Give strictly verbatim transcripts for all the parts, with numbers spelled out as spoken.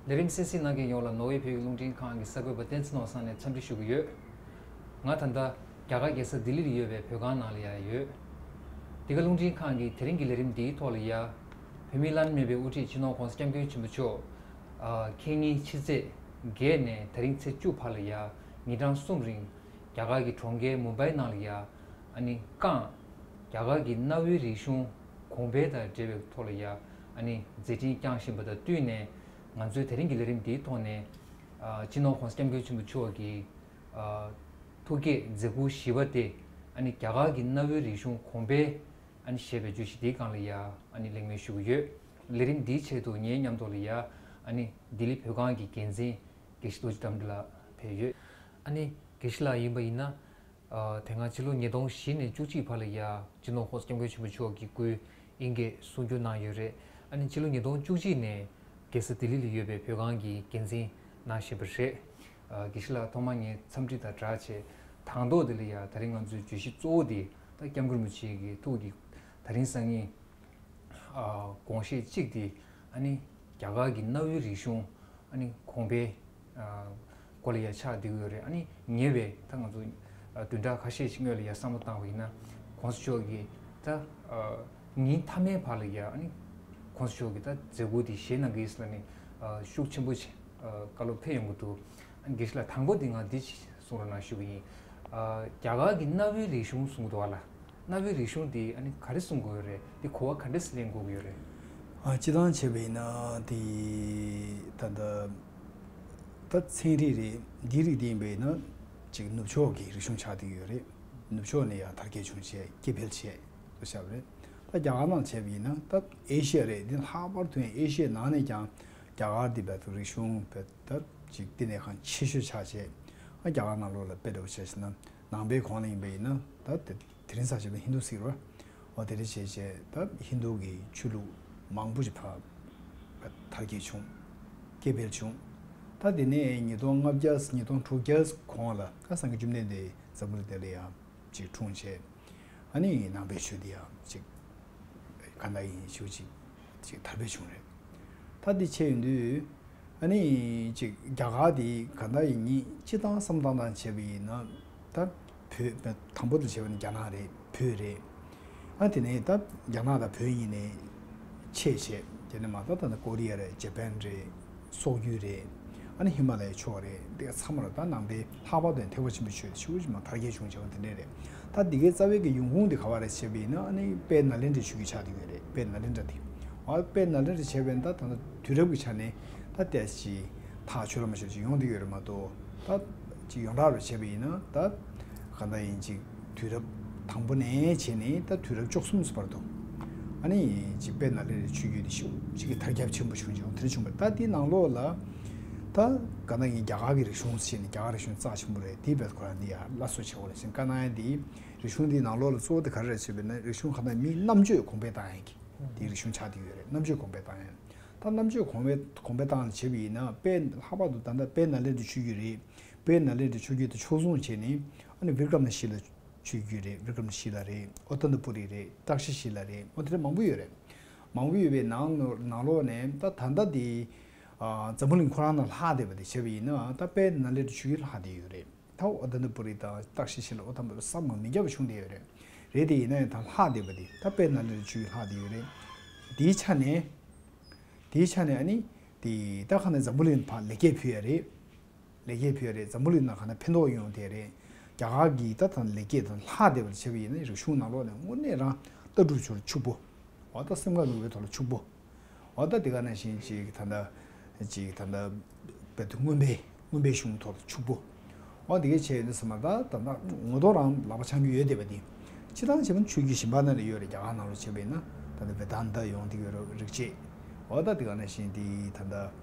ལས་རིམ་གསན་གཟིགས་གནང་མཁན་ཡོངས་ལ་ནོར་ཝེ་བོད་ཀྱི་རླུང་འཕྲིན་ཁང་གི་གསར་འགོད་པ་བསྟན་འཛིན་ནོར་བཟང་ནས་འཚམས་འདྲི་ཞུ་གི་ཡོད། ང་ད་ལྟ་རྒྱ་གར་རྒྱལ་ས་ལྡི་ལི་ལ་ཡོད་པའི་བོད་ཁང་ནང་ལ་ཡར་ཡོད། འདི་ག་རླུང་འཕྲིན་ཁང་གི་དེ་རིང་གི་ལས་རིམ་འདིའི་ཐོག་ལ་ཡ། བོད་མིའི་བླ་ན་མེད་པའི་དབུ་ཁྲིད་སྤྱི་ནོར་༸གོང་ས་༸སྐྱབས་མགོན་ཆེན་པོ་མཆོག་ཨ། ཁེ་ཉིན་ཕྱི་ཚེས་བརྒྱད་ནས་དེ་རིང་ཚེས་བཅུ་བར་ལ་ཡ། ཉིན་གྲངས་གསུམ་རིང་རྒྱ་གར་གྱི་གྲོང་ཁྱེར་མུམ་བྷའི་ནང་ལ་ཡ། ཨ་ནི་བཀང་། རྒྱ་གར་གྱི་གནའ་བོའི་རིག་གཞུང་གོང་འཕེལ་དང་འབྲེལ་བའི་ཐོག་ལ་ཡ། ཨ་ནི་མཛད་འཕྲིན་བསྐྱངས་བཞིན་པ་དང་བསྟུན་ནས། ང་ཚོའི་དེ་རིང་གི་ལས་རིམ་འདིའི་ཐོག་ནས། ཨ། སྤྱི་ནོར་༸གོང་ས་༸སྐྱབས་མགོན་ཆེན་པོ་མཆོག་གི། ཨ། ཐུགས་བསྐྱེད་མཛད་ཁུར་བཞི་པ་སྟེ། ཨ་ནི་རྒྱ་གར་གྱི་གནའ་བོའི་རིག་གཞུང་གོང་འཕེལ། ཨ་ནི་ཞེས་པའི་བརྗོད་གཞི་འདིའི་སྒང་ལ་ཡ། ཨ་ནི་གླེང་མོལ་ཞུ་གི་ཡོད། ལས་རིམ་འདིའི་ཆེད་དུ་ངའི་མཉམ་དུ་ལ་ཡ། ཨ་ནི་ལྡི་ལི་བོད་ཁང་གི་འགན་འཛིན་དགེ་བཤེས་རྡོ་རྗེ་དམ་ལགས་ཕེབས་ཡོད། ཨ་ནི་དགེ་བཤེས་ལགས་ཡིན་པ་ཡིན་ན། ཨ། དེ་སྔ་ཕྱི་ལོ་ཉིས་སྟོང་བཞི་ནས་བཅུ་གཅིག་བར་ལ་ཡ། སྤྱི་ནོར་༸གོང་ས་༸སྐྱབས་མགོན་ཆེན་པོ་མཆོག་གི་སྐུའི་དབྱིན་སྐད་གསུང་བསྒྱུར་གནང་ཡོད་རེད། ཨ་ནི་ཕྱི་ལོ་ཉིས་སྟོང་བཅུ་གཅིག་ནས་རྒྱལ་ས་ལྡི་ལི་ལ་ཡོད་པའི་བོད་ཁང་གི་འགན་འཛིན་གནང་བཞིན་པ་རེད། ཨ། དགེ་བཤེས་ལགས་ཐོག་མར་ངས་འཚམས་འདྲི་དང་སྦྲགས་བྱས། དང་ཐོག་དེ་ལ་ཡ། ད་རིང་ང་ཚོའི་བརྗོད་གཞི་གཙོ་བོ་དེ་ད་སྐྱབས་མགོན་རིན་པོ་ཆེ་གི་ཐུགས་ཀྱི་ད་རིང་སང་ཉིན། ཨ། དགོངས་བཞེད་གཅིག་དེ། ཨ་ནི་རྒྱ་གར་གྱི་གནའ་བོའི་རིག་གཞུང་། ཨ་ནི་གོང་འཕེལ། ཨ། སྐོར་ལ་ཡ་ཆགས་བསྡད་ཀྱི་ཡོད་རེད། ཨ་ནི་ཉེ་བའི་ད་ང་ཚོ། ཨ། བདུན་ཕྲག་ཁ་ཤས་ཤིག་སྔོན་ལ་ཡ་བསམ་བློ་བཏང་བ་ཡིན་ན། ༸གོང་ས་མཆོག་གིས་ད། ཨ། ཉིན་མཐའ་མའི་བར་ལ་ཡ། ཨ་ནི་༸གོང་ས་མཆོག་གིས་ད་མཛད་ཁུར་དེ་བཞེས་གནང་གི་ཡིན་ཟེར་ལབ་ནས། ཨ། ཤུགས་ཆེན་པོ་བྱས། ཨ། བཀའ་སློབ་ཕེབས་ཡོང་གི་འདུག་ཨ་ནི་དགེ་བཤེས་ལགས། དང་པོ་དེ་ང་འདི་ཅིག་གསུང་རོགས་གནང་ཞུ་གི་ཡིན། ཨ། རྒྱ་གར་གྱི་གནའ་བོའི་རིག་གཞུང་གསུང་གི་འདུག་བ་ལ། གནའ་བོའི་རིག་གཞུང་དེ་ཨ་ནི་ག་རེ་གསུང་དགོས་ཡོད་རེད། དེ་གོ་བ་ག་འདྲས་སེ་ལེན་དགོས་ཀྱི་ཡོད་རེད། ཨ། སྤྱིར་བཏང་བྱས་པ་ཡིན་ན་དེ་ད་ལྟ་ད་ཚན་རིག་རེད། འདིའི་རིགས་དེ་ཡིན་པ་ཡིན་ན་ཅིག་ནུབ་ཕྱོགས་ཀྱི་རིག་གཞུང་ཆགས་བསྡད་ཀྱི་ཡོད་རེད། ནུབ་ཕྱོགས་ནས་ཡང་དར་རྒྱས་བྱུང་བྱས་སྐྱེ་འཕེལ་བྱས་ལ་བཞག་པ་རེད། ད་རྒྱ་གར་ནང་བྱས་པ་ཡིན་ན་ད་ཨེ་ཤི་ཡ་རེད། འདི་ལྷག་པར་དུ་ཡང་ཨེ་ཤི་ཡའི་ནང་ནས་ཀྱང་རྒྱ་གར་འདི་བར་དུ་རིག་གཞུང་བས་ད་ཅིག་བསྟི་གནས་ཁང་ཆེ་ཤོས་ཆགས་བྱས། ཨ། རྒྱ་གར་ནང་ལོགས་ལ་དཔེ་འདྲ་བོ་བྱས་ཟེར་ན། ནང་པའི་གོང་ལ་ཡིན་པ་ཡིན་ན་ད་དེ་དེ་རིང་ས་བྱས་པ་ཧིན་དུ་ཟེར་བ། འོ་དེ་འདྲ་བྱས་བྱས་ད་ཧིན་དུ་གི་ཆོས་ལུགས་མང་པོ་ཞིག་ཕར་དར་རྒྱས་བྱུང་། སྐྱེ་འཕེལ་བྱུང་། ད་དེ་ནས་ཉིས་སྟོང་ལྔ་བརྒྱ་ཉིས་སྟོང་དྲུག་བརྒྱ་གོང་ལ་ད་སངས་རྒྱས་བཅོམ་ལྡན་འདས་འཛམ་བུ་གླིང་འདི་ལ་ཡང་ཅིག་འཁྲུངས་བྱས། ཨ་ནི་ནང་པའི་ཆོས་འདི་ཡང་ཅིག་ག་འདྲ་ཡིན་ཞུ་ཅིག་ཅིག་དར་སྤེལ་བྱུང་རེད། ད་འདི་བྱས་ཡོང་དུས། ཨ་ནི་ཅིག་རྒྱ་གར་འདི་ག་འདྲ་ཡིན་ཉིད་སྤྱིར་བཏང་བསམ་བཏང་བཏང་བྱས་པ་ཡིན་ན། ད་བོད་དང་པོ་དུ་བྱས་པ་ནི་རྒྱ་ནག་རེད། བོད་རེད། ཨ་དེ་ནས་ད་རྒྱ་ནག་དང་བོད་གཉིས་ནས་ཆད་བྱས། དེ་ནས་མ་ད་ད་ནི་ཀོ་རི་ཡ་རེད། ཇེ་པན་རེད། སོག་རྒྱུད་རེད། ཨ་ནི་ཧི་མ་ལ་ཡའི་ཕྱོགས་རེད། དེ་ཚང་མ་ལ་ད་ནང་པའི་ལྷག་པར་དུ་ཐེག་པ་ཆེན་པོའི་ཆོས་དེ་ཞེ་པོ་ཅིག་མ་དར་རྒྱས་བྱུང་བྱས་པ་དེ་འདྲས་རེད། ད་འདི་གའི་རྩ་བའི་གི་ཡོང་ཁུངས་དེ་ག་བ་རེད་ཟེར་བ་ཡིན་ན། ཨ་ནི་དཔལ་ནཱ་ལེནྡྲའི་ཆོས་བརྒྱུད་ཆགས་བསྡད་ཡོད་རེད། དཔལ་ནཱ་ལེནྡྲ་དེ། ཨ་དཔལ་ནཱ་ལེནྡྲ་བྱས་པས་ད་ད་ལྟ་དུས་རབས་ཀྱི་ཆ་ནས་ད་ལྟ་ཅིག་ཐག་ཆོད་ལ་མ་ཆོད་ཅིག་ཡོང་བསྡད་ཡོད་རེད་མ་གཏོགས། ད་ཅིག་ཡོངས་གྲགས་རུ་བྱས་པ་ཡིན་ན་ད་ག་འདྲ་ཡིན་ཅིག་དུས་རབས་དང་པོ་ནས་བྱས་ནས་ད་དུས་རབས་བཅུ་གསུམ་བར་དུ། ཨ་ནི་ཅིག་དཔལ་ནཱ་ལེནྡྲའི་ཆོས་བརྒྱུད་དེ་ཞེ་པོ་ཅིག་གི་དར་ཁྱབ་ཆེན་པོ་བྱུང་ཅིང་དེ་འདྲ་བྱུང་བས། ད་དེའི་ནང་ལོགས་ལ་ད་ག་འདྲ་ཡིན་རྒྱ་གར་གྱི་རིག་གཞུང་ཟེར་ནས་རྒྱ་གར་རིག་གཞུང་རྩ་ཆེན་པོ་རེད། དེའི་བས་ཁོ་རང་འདི་ཡང་སླར་གསོ་བྱེད་དགོས་རེད་ཟེར་བཀའ་གནང་ཡ་འདི། རིག་གཞུང་འདིའི་ནང་ལོགས་ལ་གཙོ་བོ་དེ་ག་རེ་རེད་ཟེར་བས་ན། རིག་གཞུང་ག་འདྲ་མིའི་རྣམ་དཔྱོད་གོང་འཕེལ་བཏང་ཡ་གི་དེའི་རིག་གཞུང་ཆགས་བསྡད་ཡོད་རེད། རྣམ་དཔྱོད་གོང་འཕེལ་བཏང་ཡ། ད་རྣམ་དཔྱོད་གོང་འཕེལ་གོང་འཕེལ་བཏང་བྱས་པ་ཡིན་ན། དཔལ་ལྷག་པར་དུ་ད་ལྟ་དཔལ་ནཱ་ལེནྡྲའི་ཆོས་བརྒྱུད་རེད། དཔལ་ནཱ་ལེནྡྲའི་ཆོས་བརྒྱུད་དེ་ཕྱོགས་བཟུང་བྱས་ནས། ཨ་ནི་བི་ཀྲ་མ་ཤི་ལ་ཆོས་བརྒྱུད་རེད། བི་ཀྲ་མ་ཤི་ལ་རེད། ཨོ་ཏནྟ་པུ་རི་རེད། ཏཀ་ཤི་ཤི་ལ་རེད། འོ་དེ་འདྲ་མང་པོ་ཡོད་རེད། མང་པོ་ཡོད་པའི་ནང་ནང་ལོགས་ནས་ད་ད་ལྟ་དེ་ཨ་འཛམ་བུ་གླིང་ཁོ་རང་ནང་ལྷག་བསྡད་པ་དེ་བྱས་པ་ཡིན་ན། ད་དཔལ་ནཱ་ལེནྡྲའི་ཆོས་བརྒྱུད་ལྷག་བསྡད་ཡོད་རེད། ད་ཨོ་ཏནྟ་པུ་རི་དང་ཏཀ་ཤི་ཤི་ལ། ཨོ་ཏནྟ་པུ་རི་བསམ་ངོ་མི་རྒྱབ་པ་བྱུང་བསྡད་ཡོད་རེད། རེད་དེ་ཡིན་ན་ཡང་ད་ལྷག་བསྡད་པ་དེ་ད་དཔལ་ནཱ་ལེནྡྲའི་ཆོས་བརྒྱུད་ལྷག་བསྡད་ཡོད་རེད། དེའི་ཆ་ནས། དེའི་ཆ་ནས་ཨ་ནི་དེ་ད་ག་ནས་འཛམ་བུ་གླིང་ཕར་ལེགས་སྐྱེས་ཕུལ་ཡ་རེད། ལེགས་སྐྱེས་ཕུལ་ཡ་རེད། འཛམ་བུ་གླིང་ནང་ག་ན་ཕན་ཐོགས་ཡོང་དེ་རེད། རྒྱ་གར་གྱི་ད་ད་ལེགས་སྐྱེས་དང་ལྷག་བསྡད་པ་བྱས་པ་ཡིན་ན། རིག་གཞུང་ནང་ལོགས་ནས་དངོས་གནས་རང་ལྟ་གྲུབ་ཆོས་ཕྱུག་པོ། འོ་ད་སེམས་ཁམས་ནུས་པའི་ཐོག་ལ་ཕྱུག་པོ། འོ་ད་དེ་ག་ནང་བཞིན་ཅིག་ད་ལྟ་ཅིག་ད་ལྟ་བོད་དུ་མངོན་པའི་མངོན་པའི་གཞུང་ཐོག་ལ་ཕྱུག་པོ། འོ་དེ་གའི་བྱས་ཡོད་ན་ཟེར་མ། ད་ད་ལྟ་ངོ་ཐོག་རང་ལག་པ་འཆང་རྒྱུ་ཡོད་བསྡད་པ་དེ། སྤྱིར་བཏང་བྱས་པ་ཆོས་བརྒྱུད་གཞན་པ་ནང་ལ་ཡོད་རེད། རྒྱ་གར་ནང་ལ་བྱས་པ་ཡིན་ན་ད་ལྟ་བེ་དཱན་ཏ་ཡོང་བསྡད་ཡོད་རེད། རིག་བྱེད། འོ་ད་དེ་ག་ནང་བཞིན་དེ་ད་ལྟ་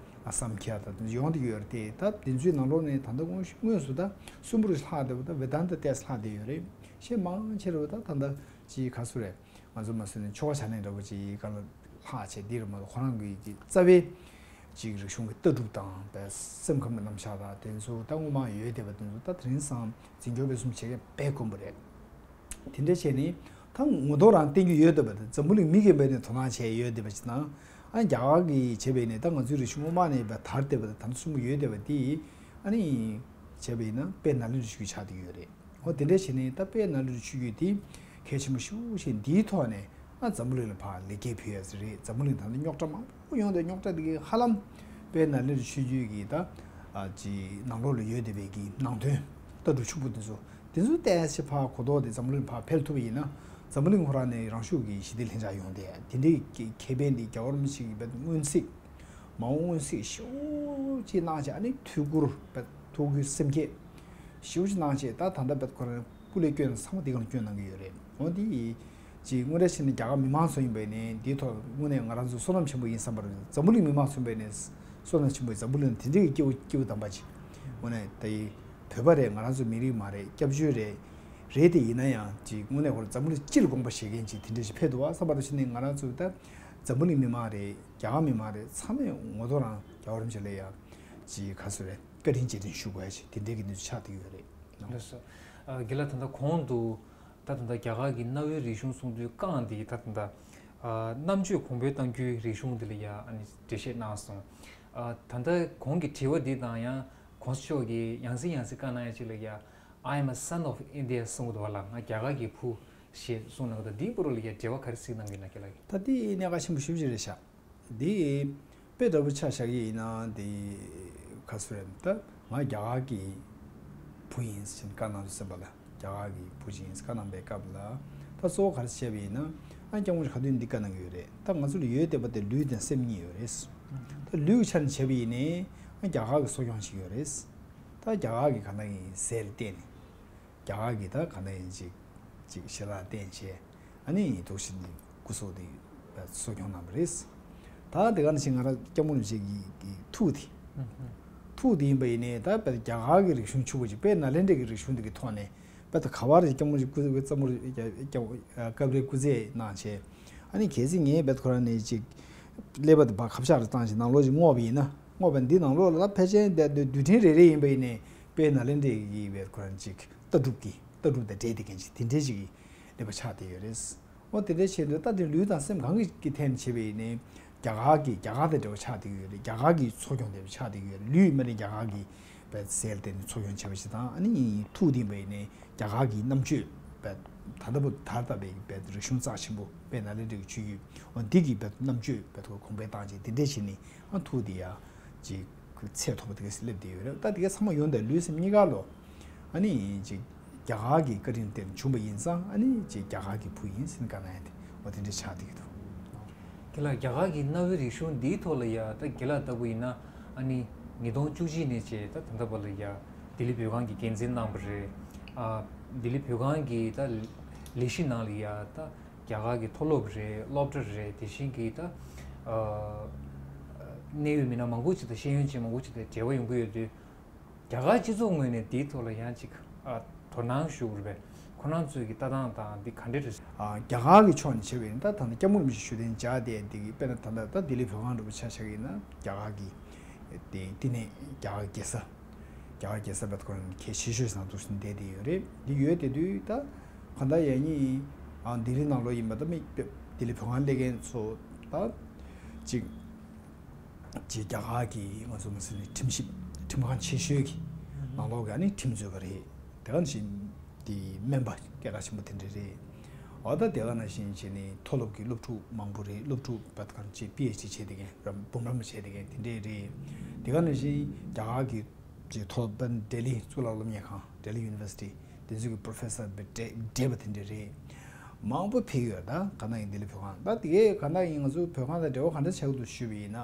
ཨ་སམ་ཁྱ་ད་ཡོང་བསྡད་ཡོད་རེད་དེ། ད་དེ་ཚོའི་ནང་ལོགས་ནས་ད་ལྟ་དངོས་དངོས་སུ་ད་གསོན་པོ་རུ་ལྷག་བསྡད་པ་ད་བེ་དཱན་ཏ་ཏོག་ཙམ་ལྷག་བསྡད་ཡོད་རེད། གཞན་མང་ཆེ་རུ་ད་ད་ལྟ་ཅིག་ག་ཚོད་རེད། ང་ཚོ་མ་ཟེར་ན་ཆོ་ག་བྱ་ལེན་འདྲ་པོ་ཅིག་ག་ལ་ལྷག་བྱས་འདི་རུ་མ་གཏོགས། ཁོ་རང་གི་ཅིག་རྩ་བའི་ཅིག་རིག་གཞུང་གི་ལྟ་གྲུབ་དང་བས་སེམས་ཁམས་ཀྱི་རྣམ་གཞག་དང་དེ་ཚོ་ད་སྔོན་མ་ཡོད་བསྡད་པ་དེ་ཚོ་ད་དེ་རིང་སང་འཛིན་སྐྱོང་སྤེལ་གསུམ་བྱེད་མཁན་དཔེ་དཀོན་པོ་རེད། དེ་འདྲ་བྱས་ནས་ད་ངོ་ཐོག་རང་བསྟན་རྒྱུ་ཡོད་བསྡད་པ་དེ། འཛམ་བུ་གླིང་མི་གིས་འབད་ནས་དོ་སྣང་བྱས་ཡོད་བསྡད་པ་ཅིག་དང་། ཨ་རྒྱ་གར་གྱིས་བྱས་པ་ཡིན་ན་ད་ང་ཚོའི་རིག་གཞུང་སྔོན་མ་ནས་བ་དར་བསྡད་པ་དང་ད་ལྟ་གསོན་པོ་ཡོད་བསྡད་པ་དེ་ཨ་ནི་བྱས་པ་ཡིན་ན་དཔལ་ནཱ་ལེནྡྲ་ཆོས་བརྒྱུད་ཆགས་བསྡད་ཡོད་རེད། འོ་དེ་འདྲ་བྱས་ནས་ད་དཔལ་ནཱ་ལེནྡྲ་ཆོས་བརྒྱུད་དེ་གལ་ཆེན་པོ་ཞེ་པོ་ཞིག་འདིའི་ཐོག་ནས་ཨ་འཛམ་བུ་གླིང་ལ་ཕར་ལེགས་སྐྱེས་ཕུལ་ཡ་ཟེར་རེད། འཛམ་བུ་གླིང་ད་ལྟ་རྙོག་དྲ་མང་པོ་ཡོང་བསྡད། རྙོག་དྲ་དེ་གའི་ཧ་ལམ་དཔལ་ནཱ་ལེནྡྲ་ཆོས་བརྒྱུད་ཀྱི་ད་ཨ་ཅི་ནང་ལོགས་ལ་ཡོད་བསྡད་པའི་གི་ནང་དོན་ལྟ་གྲུབ་ཕྱུག་པོ་དེ་ཚོ། དེ་ཚོ་བལྟས་ཚེ་ཕར་གོ་རྟོགས་དེ་འཛམ་བུ་གླིང་ཕར་འཕེལ་ཐུབ་པ་ཡིན་ན། འཛམ་བུ་གླིང་ཁོ་རང་ནས་རང་ཤུགས་ཀྱིས་ཞི་བདེ་ལྷིང་འཇགས་ཡོང་སྟེ། དེ་འདྲའི་ཁེ་ཕན་དེ་རྒྱལ་བ་རིན་པོ་ཆེ་གིས་བས་སྔོན་གཟིགས། མ་འོངས་སྔོན་གཟིགས་ཞེ་པོ་ཅིག་གནང་བྱས། ཨ་ནི་ཐུགས་ཁུར་བས་ཐུགས་ཁུར་སེམས་བསྐྱེད་ཞེ་པོ་ཅིག་གནང་བྱས། ད་ད་ལྟ་བས་ཁོ་རང་སྐུ་ལས་བསྐྱོན་ཚང་མ་དེ་གང་བསྐྱོན་གནང་གི་ཡོད་རེད། འོ་འདི་ཅིག་དངོས་འབྲེལ་བྱས་ནས་རྒྱ་གར་མི་མང་ཚོ་ཡིན་པ་ཡིན་ནའི་འདིའི་ཐོག་དངོས་གནས་ང་རང་ཚོ་བསོད་ནམས་ཆེན་པོ་ཡིན་བསམ་པ་རེད། འཛམ་བུ་གླིང་མི་མང་ཚོ་ཡིན་པ་ཡིན་ནའི་བསོད་ནམས་ཆེན་པོ་ཡིན། འཛམ་བུ་གླིང་དེ་འདྲའི་སྐྱེ་བོ་སྐྱེ་བོ་དམ་པ་ཅིག་དངོས་གནས་ད་ཡི་བོད་པ་རེད། ང་རང་ཚོ་མི་རིགས་མ་རེད། སྐྱབས་བཅོལ་རེད། རེད་དེ་ཡིན་ན་ཡང་ཅིག་དངོས་གནས་ཁོ་རང་འཛམ་བུ་གླིང་སྤྱི་ལ་དགོངས་པ་བཞེས་མཁན་ཅིག་དེ་འདྲ་ཞིག་ཕེབས་འདུག་བ་བསམ་པ་རེད། བྱས་ནས་ང་རང་ཚོ་ད་འཛམ་བུ་གླིང་མི་མང་རེད། རྒྱ་གར་མི་མང་རེད། ཚང་མས་ངོ་ཐོག་རང་རྒྱལ་བ་རིན་པོ་ཆེ་ལ་ཡང་ཅིག་ག་ཚོད་རེད། བཀའ་དྲིན་རྗེས་དྲན་ཞུ་དགོས་ཡ་ཅིག་དེ་འདྲའི་གི་གནས་ཚུལ་ཆགས་བསྡད་ཡོད་རེད། ལགས་སོ། ཨ་རྒན་ལགས། ད་ལྟ་གོང་དུ་ད་ད་ལྟ་རྒྱ་གར་གྱི་གནའ་བོའི་རིག་གཞུང་གསུང་དུས་རྐང་འདི་ད་ད་ལྟ་ཨ་རྣམ་དཔྱོད་གོང་འཕེལ་གཏང་རྒྱུའི་རིག་གཞུང་འདི་ལ་ཡ་ཨ་ནི་འགྲེལ་བཤད་གནང་སོང་། ཨ་ད་ལྟ་གོང་གི་དྲི་བ་འདི་དང་ཡང་གོང་ས་མཆོག་གིས་ཡང་སེ་ཡང་སེ་བཀའ་གནང་ཡ་ཅིག་ལ་ཡ། I am a son of India གསུང་གི་འདུག་བ་ལ། ང་རྒྱ་གར་གྱི་བུ་ཞེས་གསུངས་གནང་གི་འདུག་འདིའི་སྐོར་ལ་ཡ་འགྲེལ་བ་ག་རེ་གཟིགས་གནང་གི་ཡོད་ན་རྒན་ལགས་ཀྱིས། ད་འདི་གནད་འགག་ཆེན་པོ་ཞེ་པོ་ཅིག་རེད་ཤག་འདི་དཔེ་འདྲ་པོ་ཆ་བཞག་གི་ཡིན་ན་འདི་ག་ཚོད་རེད། ད་ང་རྒྱ་གར་གྱི་བུ་ཡིན་ཟེར་བཀའ་གནང་འདུག་སེམས་པ་ལ། རྒྱ་གར་གྱི་བུ་ཅིག་ཡིན་ཟེར་བཀའ་གནང་པའི་སྐབས་ལ་ད་གཙོ་བོ་ག་རེ་བྱས་པ་ཡིན་ན། ཨ་སྐྱབས་མགོན་ཁ་ཏོན་འདི་བཀའ་གནང་གི་ཡོད་རེད། ད་ང་ཚོ་ལ་ཡོད་བསྡད་པ་དེ་ལུས་དང་སེམས་གཉིས་ཡོད་རེད། ད་ལུས་ཀྱི་ཆ་ནས་བྱས་པ་ཡིན་ནའི་ཨ་རྒྱ་གར་གྱི་གསོ་སྐྱོང་བྱེད་ཀྱི་ཡོད་རེད། ད་རྒྱ་གར་གྱི་ག་ན་ཡིན་ཟས་ལ་བརྟེན་ནས། རྒྱ་གར་གྱི་ད་ག་ནས་ཡིན་ཅིག་ཅིག་ཞལ་ལག་བསྟན་བྱས། ཨ་ནི་འདུག་སེ་ནི་སྐུ་སྲོག་དེ་གསོ་སྐྱོང་གནང་བ་རེད། ད་དེ་ག་ནང་བཞིན་ང་རང་སྐྱབས་མགོན་རིན་པོ་ཆེ་གི་གི་ཐུགས་དེ། ཐུགས་དེ་ཡིན་པ་ཡིན་ནའི་ད་དཔེ་རྒྱ་གར་གྱི་རིག་གཞུང་ཕྱུག་པོ་ཅིག་དཔེ་ནཱ་ལེནྡྲ་གི་རིག་གཞུང་དེ་གི་ཐོག་ནས་དཔེ་ད་ག་བ་རེ་སྐྱབས་མགོན་རིན་པོ་ཆེ་སྐུ་སྐུ་ཚ་མོ་རེ་སྐབས་རེ་སྐུ་རྩེད་གནང་བྱས། ཨ་ནི་གལ་སྲིད་ངས་དཔེ་ཁོ་རང་ནས་ཅིག་ཀླད་པ་དེ་ཕར་ཁ་བཤགས་རེ་བཏང་བྱས་ནང་ལོགས་ཅིག་བསྔོགས་པ་ཡིན་ན། བསྔོགས་པ་འདི་ནང་ལོགས་ལ་ད་ཕལ་ཆེར་དེ་དུས་དྲན་རེ་རེ་ཡིན་པ་ཡིན་ནའི་དཔེ་ནཱ་ལེནྡྲ་གི་དཔེ་ཁོ་རང་ཅིག་ལྟ་གྲུབ་ཀྱི་ལྟ་གྲུབ་དང་འབྲེལ་བསྡད་མཁན་ཅིག་དེ་འདྲའི་ཅིག་གནས་པ་ཆགས་བསྡད་ཡོད་རེད། འོ་དེ་འདྲའི་བྱས་དུས་ད་དེ་ལུས་དང་སེམས་གང་གི་གི་ཐད་ནས་བྱས་པ་ཡིན་ནའི་རྒྱ་གར་གྱི་རྒྱ་གར་དང་འབྲེལ་བ་ཆགས་བསྡད་ཀྱི་ཡོད་རེད། རྒྱ་གར་གྱི་འཚོ་སྐྱོང་དེ་ཆགས་བསྡད་ཀྱི་ཡོད་རེད། ལུས་མ་ནི་རྒྱ་གར་གྱི་བས་ཟས་ལ་བརྟེན་ནས་འཚོ་སྐྱོང་བྱས་པ་ཞིག་དང་། ཨ་ནི་ཐུགས་དེ་ཡིན་པ་ཡིན་ནའི་རྒྱ་གར་གྱི་རྣམ་དཔྱོད་བས་ད་ལྟ་བུ་དར་ད་བའི་བས་རིག་གཞུང་རྩ་ཆེན་པོ་བས་ནཱ་ལེནྡྲ་གི་ཆོས་བརྒྱུད་འོ་འདི་གི་བས་རྣམ་དཔྱོད་བས་གོང་འཕེལ་བཏང་བྱས་དེ་འདྲས་བྱས་ནས་ཨ་ཐུགས་དེ་ཡ་ཅིག་ཚད་མཐོ་པོ་དེ་ག་སླེབས་བསྡད་ཡོད་རེད། ད་དེ་ག་ཚང་མ་ཡོང་དེ་ལུས་སེམས་གཉིས་ཀ་ལོ། ཨ་ནི་ཅིག་རྒྱ་གར་གྱི་བཀའ་དྲིན་དེར་བྱུང་བ་ཡིན་ཙང་ཨ་ནི་ཅིག་རྒྱ་གར་གྱི་བུ་ཡིན་ཟེར་ནས་བཀའ་གནང་ཡ་དེ་འོ་དེ་འདྲ་ཆགས་བསྡད་ཀྱི་འདུག་དེ་ལ་རྒྱ་གར་གྱི་གནའ་བོའི་རིག་གཞུང་འདིའི་ཐོག་ལ་ཡ་ད་རྒན་ལགས་ལྟ་བུ་ཡིན་ན་ཨ་ནི་ཉིས་སྟོང་བཅུ་གཅིག་ནས་བྱས་ད་ད་ལྟ་བར་ལ་ཡ་ལྡི་ལི་བོད་ཁང་གི་འགན་འཛིན་གནང་བ་རེད། ཨ་ལྡི་ལི་བོད་ཁང་གི་ད་ལས་གཞི་ནང་ལ་ཡ་ད་རྒྱ་གར་གྱི་མཐོ་སློབ་རེད། སློབ་གྲྭ་རེད། དེ་བཞིན་གྱི་ད་ཨ་གནད་ཡོད་མི་སྣ་མང་པོ་ཅིག་དང་ཤེས་ཡོན་ཅན་མང་པོ་ཅིག་དང་འབྲེལ་བ་ཡོང་གི་ཡོད་དུས། རྒྱ་གར་སྤྱི་ཚོགས་ངོས་ནས་འདིའི་ཐོག་ལ་ཡང་ཅིག་ཨ་དོ་སྣང་ཞུ་དགོས་རེད་པས། ཁོ་རང་ཚོའི་གི་ལྟ་སྟངས་དང་འདི་ག་འདྲ་རེད། ཨ་རྒྱ་གར་གི་ཕྱོགས་ནས་བྱས་པ་ཡིན་ན་ད་ད་ལྟ་སྐྱབས་མགོན་རིན་པོ་ཆེ་ཞུ་དོན་བྱ་དེ་འདི་གི་དཔེར་ན་ད་ལྟ་ད་ལྡི་ལི་བོད་ཁང་འདྲ་པོ་ཆ་བཞག་གི་ཡིན་ན་རྒྱ་གར་གི་དེ་བསྟི་གནས་རྒྱ་གར་རྒྱལ་ས་རྒྱ་གར་རྒྱལ་ས་བེད་ཁོ་རང་གལ་ཆེ་ཤོས་ནང་དུ་བསྡད་དེ་ཡོད་རེད། འདི་ཡོད་དེ་དུས་ད་གང་ལྟར་ཡང་ཉིད་ཨ་ལྡི་ལི་ནང་ལོགས་ཡིན་པ་ད་མི་ལྡི་ལི་བོད་ཁང་སླེབས་མཁན་ཚོ་ད་ཅིག་ཅེས་རྒྱ་གར་གྱི་ང་ཚོ་མ་ཟེར་ནས་ཁྲིམས་ཞིབ་ཁྲིམས་ཁང་ཆེ་ཤོས་ཀྱི་ནང་ལོགས་ཀྱི་ཨ་ནི་ཁྲིམས་རྩོད་པ་རེད། དེ་ག་ནང་བཞིན་དེ་སྨན་པ་སྐད་གྲགས་ཆེན་པོ་དེ་འདྲ་རེད། འོ་ད་དེ་ག་ནང་བཞིན་བྱས་ནས་མཐོ་སློབ་ཀྱི་སློབ་ཕྲུག་མང་པོ་རེད། སློབ་ཕྲུག་བར་གང་ཅི་པི་ཨེཆ་ཌི་བྱས་བསྡད་མཁན་རམ་འབུམ་རམས་པ་བྱས་བསྡད་མཁན་དེ་འདྲ་རེད། དེ་ག་ནང་བཞིན་རྒྱ་གར་གྱི་ཅིག་མཐོ་སློབ་ལྡི་ལི་གཙུག་ལག་སློབ་གཉེར་ཁང་ལྡི་ལི་ཡུ་ནི་ཝར་སི་ཊི་དེ་ཚོ་གི་པོ་རོ་ཕེ་སར་བྱས་བསྡད་པ་དེ་འདྲ་རེད། མང་པོ་ཕེབས་ཡོད། ད་ག་ན་ཡིན་ལྡི་ལི་བོད་ཁང་ད་དེ་གས་ག་ན་ཡིན་ང་ཚོ་བོད་ཁང་དང་འབྲེལ་བ་ག་འདྲ་ཆགས་ཀྱི་འདུག་ཞུས་པ་ཡིན་ན།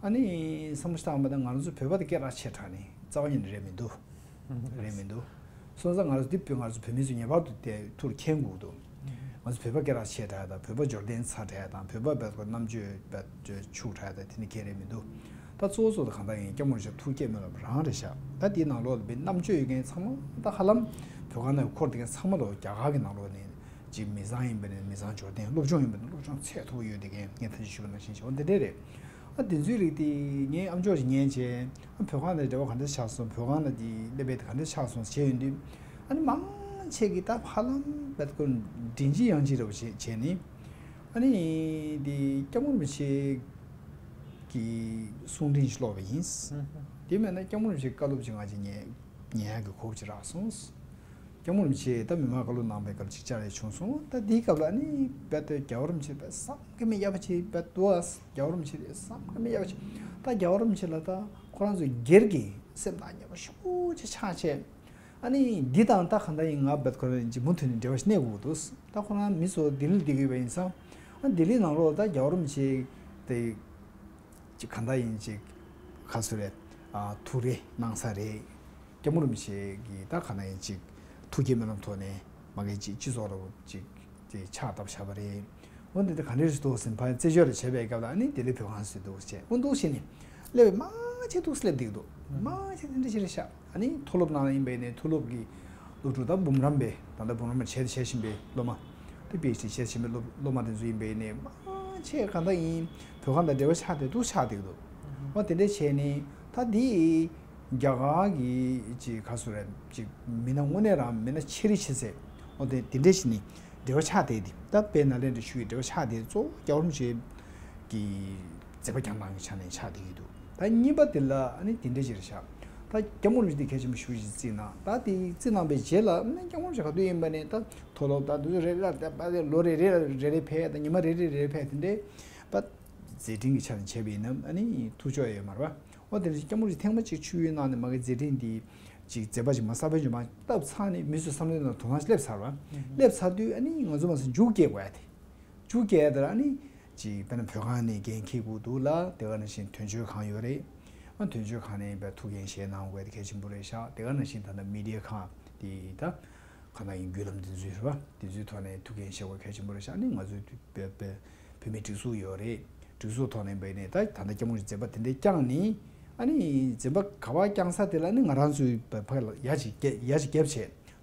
ཨ་ནི་བསམ་བློ་བཏང་བ་དང་ང་རང་ཚོ་བོད་པ་དེ་སྐད་གྲགས་ཆེ་དྲགས་ནི་རྩ་བ་ཉིད་ནས་རེད་མི་འདུག་རེད་མི་འདུག་སོང་ཙང་ང་རང་ཚོ་འདི་བོད་ང་རང་ཚོ་བོད་མི་ཚོ་ངེས་པར་དུ་དེ་ཐུགས་མཁྱེན་དགོས་འདུག་ང་ཚོ་བོད་པ་སྐད་གྲགས་ཆེ་དྲགས་དང་བོད་པ་འབྱོར་ལྡན་ཚ་དྲགས་དང་བོད་པ་བས་ཀོ་རྣམ་དཔྱོད་བས་ཕྱུག་དྲགས་དང་དེ་ནི་གལ་རེད་མི་འདུག་ད་གཙོ་བོ་གཙོ་དང་གང་ལྟར་ཡིན་སྐྱབས་མགོན་རིན་པོ་ཆེ་ཐུགས་བསྐྱེད་སྨོན་ལམ་རང་རེད་ཤག་ད་དེའི་ནང་ལོགས་ལ་བའི་རྣམ་དཔྱོད་ཡོད་མཁན་ཚང་མ་ད་ཧ་ལམ་བོད་ཁང་ནང་འཁོར་བསྡད་མཁན་ཚང་མ་ལོ་རྒྱ་གར་གྱི་ནང་ལོགས་ནས་ཅིག་མི་ཚང་ཡིན་པ་ནས་མི་ཚང་འབྱོར་ལྡན། སློབ་སྦྱོང་ཡིན་པ་ནས་སློབ་སྦྱོང་ཚད་མཐོ་པོ་ཡོད་བསྡད་མཁན་ངས་ཐ་ཆད་ཞུས་པ་ནང་བཞིན་བྱས་འོ་འདི་འདྲས་རེད། ཨ་དེ་ཚོའི་རིགས་དེ་ངའི་ཨམ་ཅོག་ཅིག་ཉན་བྱས་ཨ་བོད་ཁང་དང་འབྲེལ་བ་ག་འདྲ་ཆགས་སོང་། བོད་ཁང་ལ་དེ་སླེབས་པའི་དེ་ག་འདྲ་ཆགས་སོང་ཟེར་བྱས་ཡོང་དུས། ཨ་ནི་མང་ཆེ་གི་ད་ཧ་ལམ་བད་ཀོ་མགྲིན་གཅིག་དབྱངས་གཅིག་རེད་པ་བྱས་བྱས་ནི། ཨ་ནི་དེ་སྐྱབས་མགོན་རིན་པོ་ཆེ་ གི་གསུང་འཕྲིན་ཞིག་ཀློག་པ་ཡིན། དེ་མེད་ན་སྐྱབས་མགོན་རིན་པོ་ཆེའི་བཀའ་སློབ་ཅིག་ང་ཅིག་ཉན་ཉན་ཡག་གི་གོ་སྐབས་ཅིག་རག་སོང་། སྐྱབས་མགོན་རིན་པོ་ཆེས་ད་མི་མང་བཀའ་སློབ་གནང་པའི་སྐབས་ཅིག་བཅར་ཡག་བྱུང་སོང་། ད་དེའི་སྐབས་ལ་ནི་རྦད་དེ་རྒྱལ་བ་རིན་པོ་ཆེ་རྦད་བསམ་གྱིས་མི་ཁྱབ་པ་ཅིག་རྦད་འདུག་ཨ། རྒྱལ་བ་རིན་པོ་ཆེ་རེད་བསམ་གྱིས་མི་ཁྱབ་པ་ཅིག་ད་རྒྱལ་བ་རིན་པོ་ཆེ་ལ་ད་ཁོ་རང་ཚོ་སྒེར་གྱི་སེམས་ཐག་ཉེ་པོ་ཞེ་པོ་ཅིག་ཆགས་བྱས། ཨ་ནི་འདི་དང་ད་གང་ལྟར་ཡིན་ང་རྦད་ཁོ་རང་ཅིག་མུ་མཐུད་ནས་འབྲེལ་བ་ཞིག་གནས་དགོས་འདུག་ད་ཁོ་རང་མི་ཚོ་ལྡི་ལི་བསྡད་ཀྱི་ཡོད་པ་ཡིན་ཙང་། ཨ་ལྡི་ལི་ནང་ལོགས་ད་རྒྱལ་བ་རིན་པོ་ཆེ་དེ་ཅིག་གང་ལྟར་ཡིན་ཅིག་ག་ཚོད་རེད། ཨ་ཐུགས་རེ་གནང་ས་རེད། སྐྱབས་མགོན་རིན་པོ་ཆེ་གིས་ད་གང་ལྟར་ཡིན་ཅིག་ཐུགས་བསྐྱེད་སྨོན་ལམ་ཐོག་ནས་མ་གི་ཅིག་སྤྱི་ཚོགས་ལ་ཅིག་དེ་ཕྱག་བཏབ་བཞག་པ་རེད། འོ་འདི་ད་ག་འདྲ་ཞིག་འདུག་ཟེར་ཕར་རྩད་གཅོད་རེ་བྱས་པའི་སྐབས་ལ་ཨ་ནི་ལྡི་ལི་བོད་ཁང་ཟེར་འདུག་ཟེར། འོ་འདུག་བྱས་ནས་སླེབས་པའི་མང་ཆེ་འདུག་སླེབས་བསྡད་འདུག་མང་ཆེ་དེ་འདྲ་ཞིག་རེད་ཤག་ཨ་ནི་མཐོ་སློབ་ནང་ཡིན་པའི་ནས་མཐོ་སློབ་ཀྱི་སློབ་ཕྲུག་དང་འབུམ་རམས་པའི་ད་ལྟ་འབུམ་རམས་པ་བྱས་བྱས་བཞིན་པའི་སློབ་མ། དེ་པི་ཨེཆ་ཌི་བྱས་བཞིན་པའི་སློབ་སློབ་མ་དེ་ཚོ་ཡིན་པའི་ནས་མང་ཆེ་གང་ལྟར་ཡིན་བོད་ཁང་དང་འབྲེལ་བ་ཆགས་བསྡད་འདུག་ཆགས་བསྡད་འདུག་འོ་དེ་འདྲ་བྱས་ནས་ད་འདི་རྒྱ་གར་གྱི་ཅིག་ག་ཚོད་རེད་ཅིག་མི་སྣ་དངོས་གནས་རང་མི་སྣ་ཆེ་རིགས་ཆེ་ཚད། འོ་དེ་དེ་འདྲ་ཞིག་ནི་འབྲེལ་བ་ཆགས་བསྡད་དེ་ད་དཔལ་ནཱ་ལེནྡྲ་ཆོས་ཀྱི་འབྲེལ་བ་ཆགས་བསྡད་གཙོ་བོ་རྒྱལ་བ་རིན་པོ་ཆེ་གི་མཛད་པ་བསྐྱངས་སྟངས་ཀྱི་ཆ་ནས་ཆགས་བསྡད་ཀྱི་འདུག་ད་གཉིས་པ་དེ་ལ་ཨ་ནི་དེ་འདྲ་ཞིག་རེད་ཤག་ད་སྐྱབས་མགོན་རིན་པོ་ཆེ་གལ་ཆེན་པོ་ཞེ་པོ་ཞིག་བརྩིས་གནང་ད་དེ་བརྩིས་གནང་པའི་རྗེས་ལ་ཨ་ནི་སྐྱབས་མགོན་རིན་པོ་ཆེ་ག་དུས་ཡིན་པ་ནས་ད་མཐོ་སློབ་ད་དུས་རེ་རེ་ལ་ད་ལོ་རེ་རེ་ལ་རེ་རེ་ཕེབས་ད་ཉི་མ་རེ་རེ་རེ་རེ་ཕེབས་དེ་འདྲའི་པ་མཛད་འཕྲིན་གྱི་ཆ་ནས་བྱས་པ་ཡིན་ན་ཨ་ནི་ཐུགས་ཕྱོགས་ཡོད་མ་རེད་པ། འོ་དེ་འདྲ་ཞིག་སྐྱབས་མགོན་རིན་པོ་ཆེ་ཐེངས་མ་གཅིག་ཆིབས་བསྒྱུར་གནང་ནས་མ་གི་མཛད་འཕྲིན་འདི་ཅིག་མཛད་པ་ཅིག་མ་གསར་པ་ཅིག་མ་བཏབ་ཚར་ནས་མི་ཚོའི་བསམ་བློའི་ནང་དོ་སྣང་ཞིག་སླེབས་ཚར་བ། སླེབས་ཚར་དུས་ཨ་ནི་ང་ཚོ་མ་ཟད་མཇུག་སྐྱེལ་དགོས་ཡ་དེ། མཇུག་སྐྱེལ་ཡ་དེ་ལ་ཨ་ནི་ཅིག་དཔེར་ན་བོད་ཁང་ནས་འགན་འཁྱེར་དགོས་འདུག་ལ་དེ་ག་ནང་བཞིན་དོན་གཅོད་ཁང་ཡོད་རེད། ཨ་དོན་གཅོད་ཁང་ནས་བས་ཐུགས་འགན་བཞེས་གནང་དགོས་དེ་གལ་ཆེན་པོ་རེད་ཤག་དེ་ག་ནང་བཞིན་ད་ལྟ་མི་ཌི་ཡ་ཁང་དེ་ད་ག་ན་ཡིན་བརྒྱུད་ལམ་དེ་ཚོའི་རེད་བ་དེ་ཚོའི་ཐོག་ནས་ཐུགས་འགན་བཞེས་དགོས་གལ་ཆེན་པོ་རེད་ཤག་ཨ་ནི་ང་ཚོའི་བོད་བོད་བོད་མིའི་སྒྲིག་འཛུགས་ཡོད་རེད། སྒྲིག་འཛུགས་ཐོག་ནས་འབད་ནས་ད་ད་ལྟ་སྐྱབས་མགོན་གྱི་མཛད་པ་དེ་འདྲའི་བསྐྱངས་ནི། ཨ་ནི་མཛད་པ་ག་པར་བསྐྱངས་ས་དེ་ལ་ནི་ང་རང་ཚོའི་བ་ཕ་ལ་ཡ་ཅིག་རྒྱབ་ཡ་ཅིག་རྒྱབ་བྱས་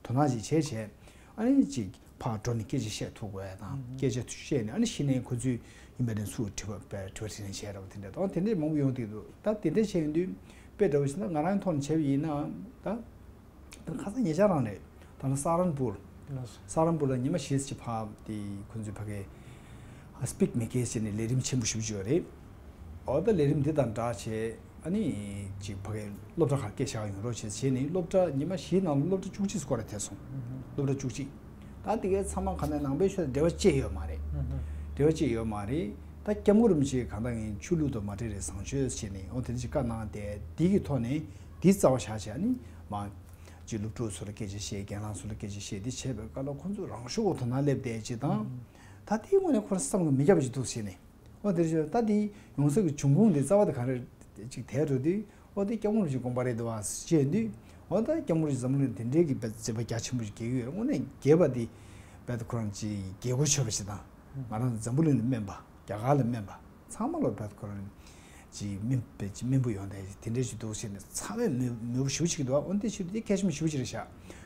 དོ་སྣང་ཅིག་བྱས་བྱས། ཨ་ནི་ཅིག་ཕར་འགྲོ་ནས་སྐད་ཆ་བཤད་ཐུབ་དགོས་ཡ་དང་སྐད་ཆ་བཤད་ནས་ཨ་ནི་གཞི་ནས་ཁོ་ཚོས་ཡིན་པ་ནས་ཚུར་དྲི་བ་དྲི་བ་དྲིས་ལན་བྱས་ར་བ་དེ་འདྲ་དང་དེ་འདྲས་མང་པོ་ཡོང་གི་འདུག་ད་དེ་འདྲས་བྱས་ཡོང་དུས་དཔེ་འདྲ་བོ་ཞིག་ན་ང་རང་ཐོག་ནས་བྱས་པ་ཡིན་ནའང་ད། ད་ཁ་སང་ཉེ་ཆར་རང་རེད། ད་ནི་ས་རན་པུར། ལགས་སོ། ས་རན་པུར་ལ་ཉི་མ་བཞི་ཙམ་ཕར་དེ་ཁོང་ཚོའི་ཕ་གི་སི་པིག་མེ་ཀེ་ཟེར་ནས་ལས་རིམ་ཆེན་པོ་ཞེ་པོ་ཅིག་ཡོད་རེད། འོ་ད་ལས་རིམ་འདི་དང་སྦྲགས་བྱས་ཨ་ནི་ཅིག་ཕ་གི་སློབ་གྲྭ་ཁག་སྐད་ཆ་ཡོང་རོགས་བྱས་བྱས་ནས་སློབ་གྲྭ་ཉི་མ་བཞིའི་ནང་ལ་སློབ་གྲྭ་བཅུ་གཅིག་སྐོར་ར་ཐེབས་སོང་། སློབ་གྲྭ་བཅུ་གཅིག་ད་དེ་གའི་ཚང་མ་ག་ནས་ནང་པའི་ཆོས་དང་འབྲེལ་བ་ཅི་ཡོད་མ་རེད། འབྲེལ་བ་ཅི་ཡོད་མ་རེད། ད་སྐྱབས་མགོན་རིན་པོ་ཆེ་གང་ལྟར་ངའི་ཆོས་ལུགས་དང་མ་འབྲེལ་རེད་བཟང་སྤྱོད་བྱས་ནས་འོ་དེ་འདྲ་ཅིག་བཀའ་གནང་སྟེ་འདི་གི་ཐོག་ནས་འདི་རྩ་བ་བཞག་བྱས་ཨ་ནི་མ། ཅིག་སློབ་ཕྲུག་ཚོ་ལ་སྐད་ཆ་བཤད་རྒན་ལགས་ཚོ་ལ་སྐད་ཆ་བཤད་འདི་བྱས་པའི་སྐབས་ལ་ཁོང་ཚོ་རང་ཤུགས་དོ་སྣང་སླེབས་བསྡད་ཅིག་དང་། ད་དེའི་ངོས་ནས་ཁོ་རང་བསམ་གྱིས་མི་ཁྱབ་པ་ཅིག་འདུག་ཟེར་ནས། འོ་དེ་བྱས་ད་དེའི་ཡོང་ས་གི་འབྱུང་ཁུངས་དེ་རྩ་བ་དེ་ག་རེ་ཅིག་དེར་འགྲོ་དུས་འོ་དེ་སྐྱབས་མགོན་རིན་པོ་ཆེའི་དགོངས་པ་རེད་འདུག་བ་ཞེས་དུས་འོ་ད་སྐྱབས་མགོན་རིན་པོ་ཆེ་འཛམ་གླིང་དེ་འདྲའི་གི་མཛད་པ་རྒྱ་ཆེན་པོ་ཞིག་རྒྱས་ཀྱི་ཡོད་རེད། དངོས་གནས་རྒྱས་པ་དེ་རྦད་དེ་ཁོ་རང་ཅིག་རྒྱལ་སྒོ་ཆོད་པ་ཞིག་དང་ང་རང་ཚོ་འཛམ་བུ་གླིང་ལ་སྨན་པ་རྒྱ་གར་ལ་སྨན་པ། ཚང་མ་ལོ་བད་ཁོ་རང་ཅིག་སྨིན་པའི་ཅིག་སྨིན་པོ་ཡོང་དེ་དེ་འདྲའི་ཅིག་འདུག་ཟེར་ནས་ཚང་མས་མོས་མོས་པོ་ཞེ་པོ་བྱེད་ཀྱི་འདུག་འོན་ཏེ་ཕྱིར་དེ་གལ་ཆེན་པོ་ཞེ་པོ་ཅིག་རེད་ཤག་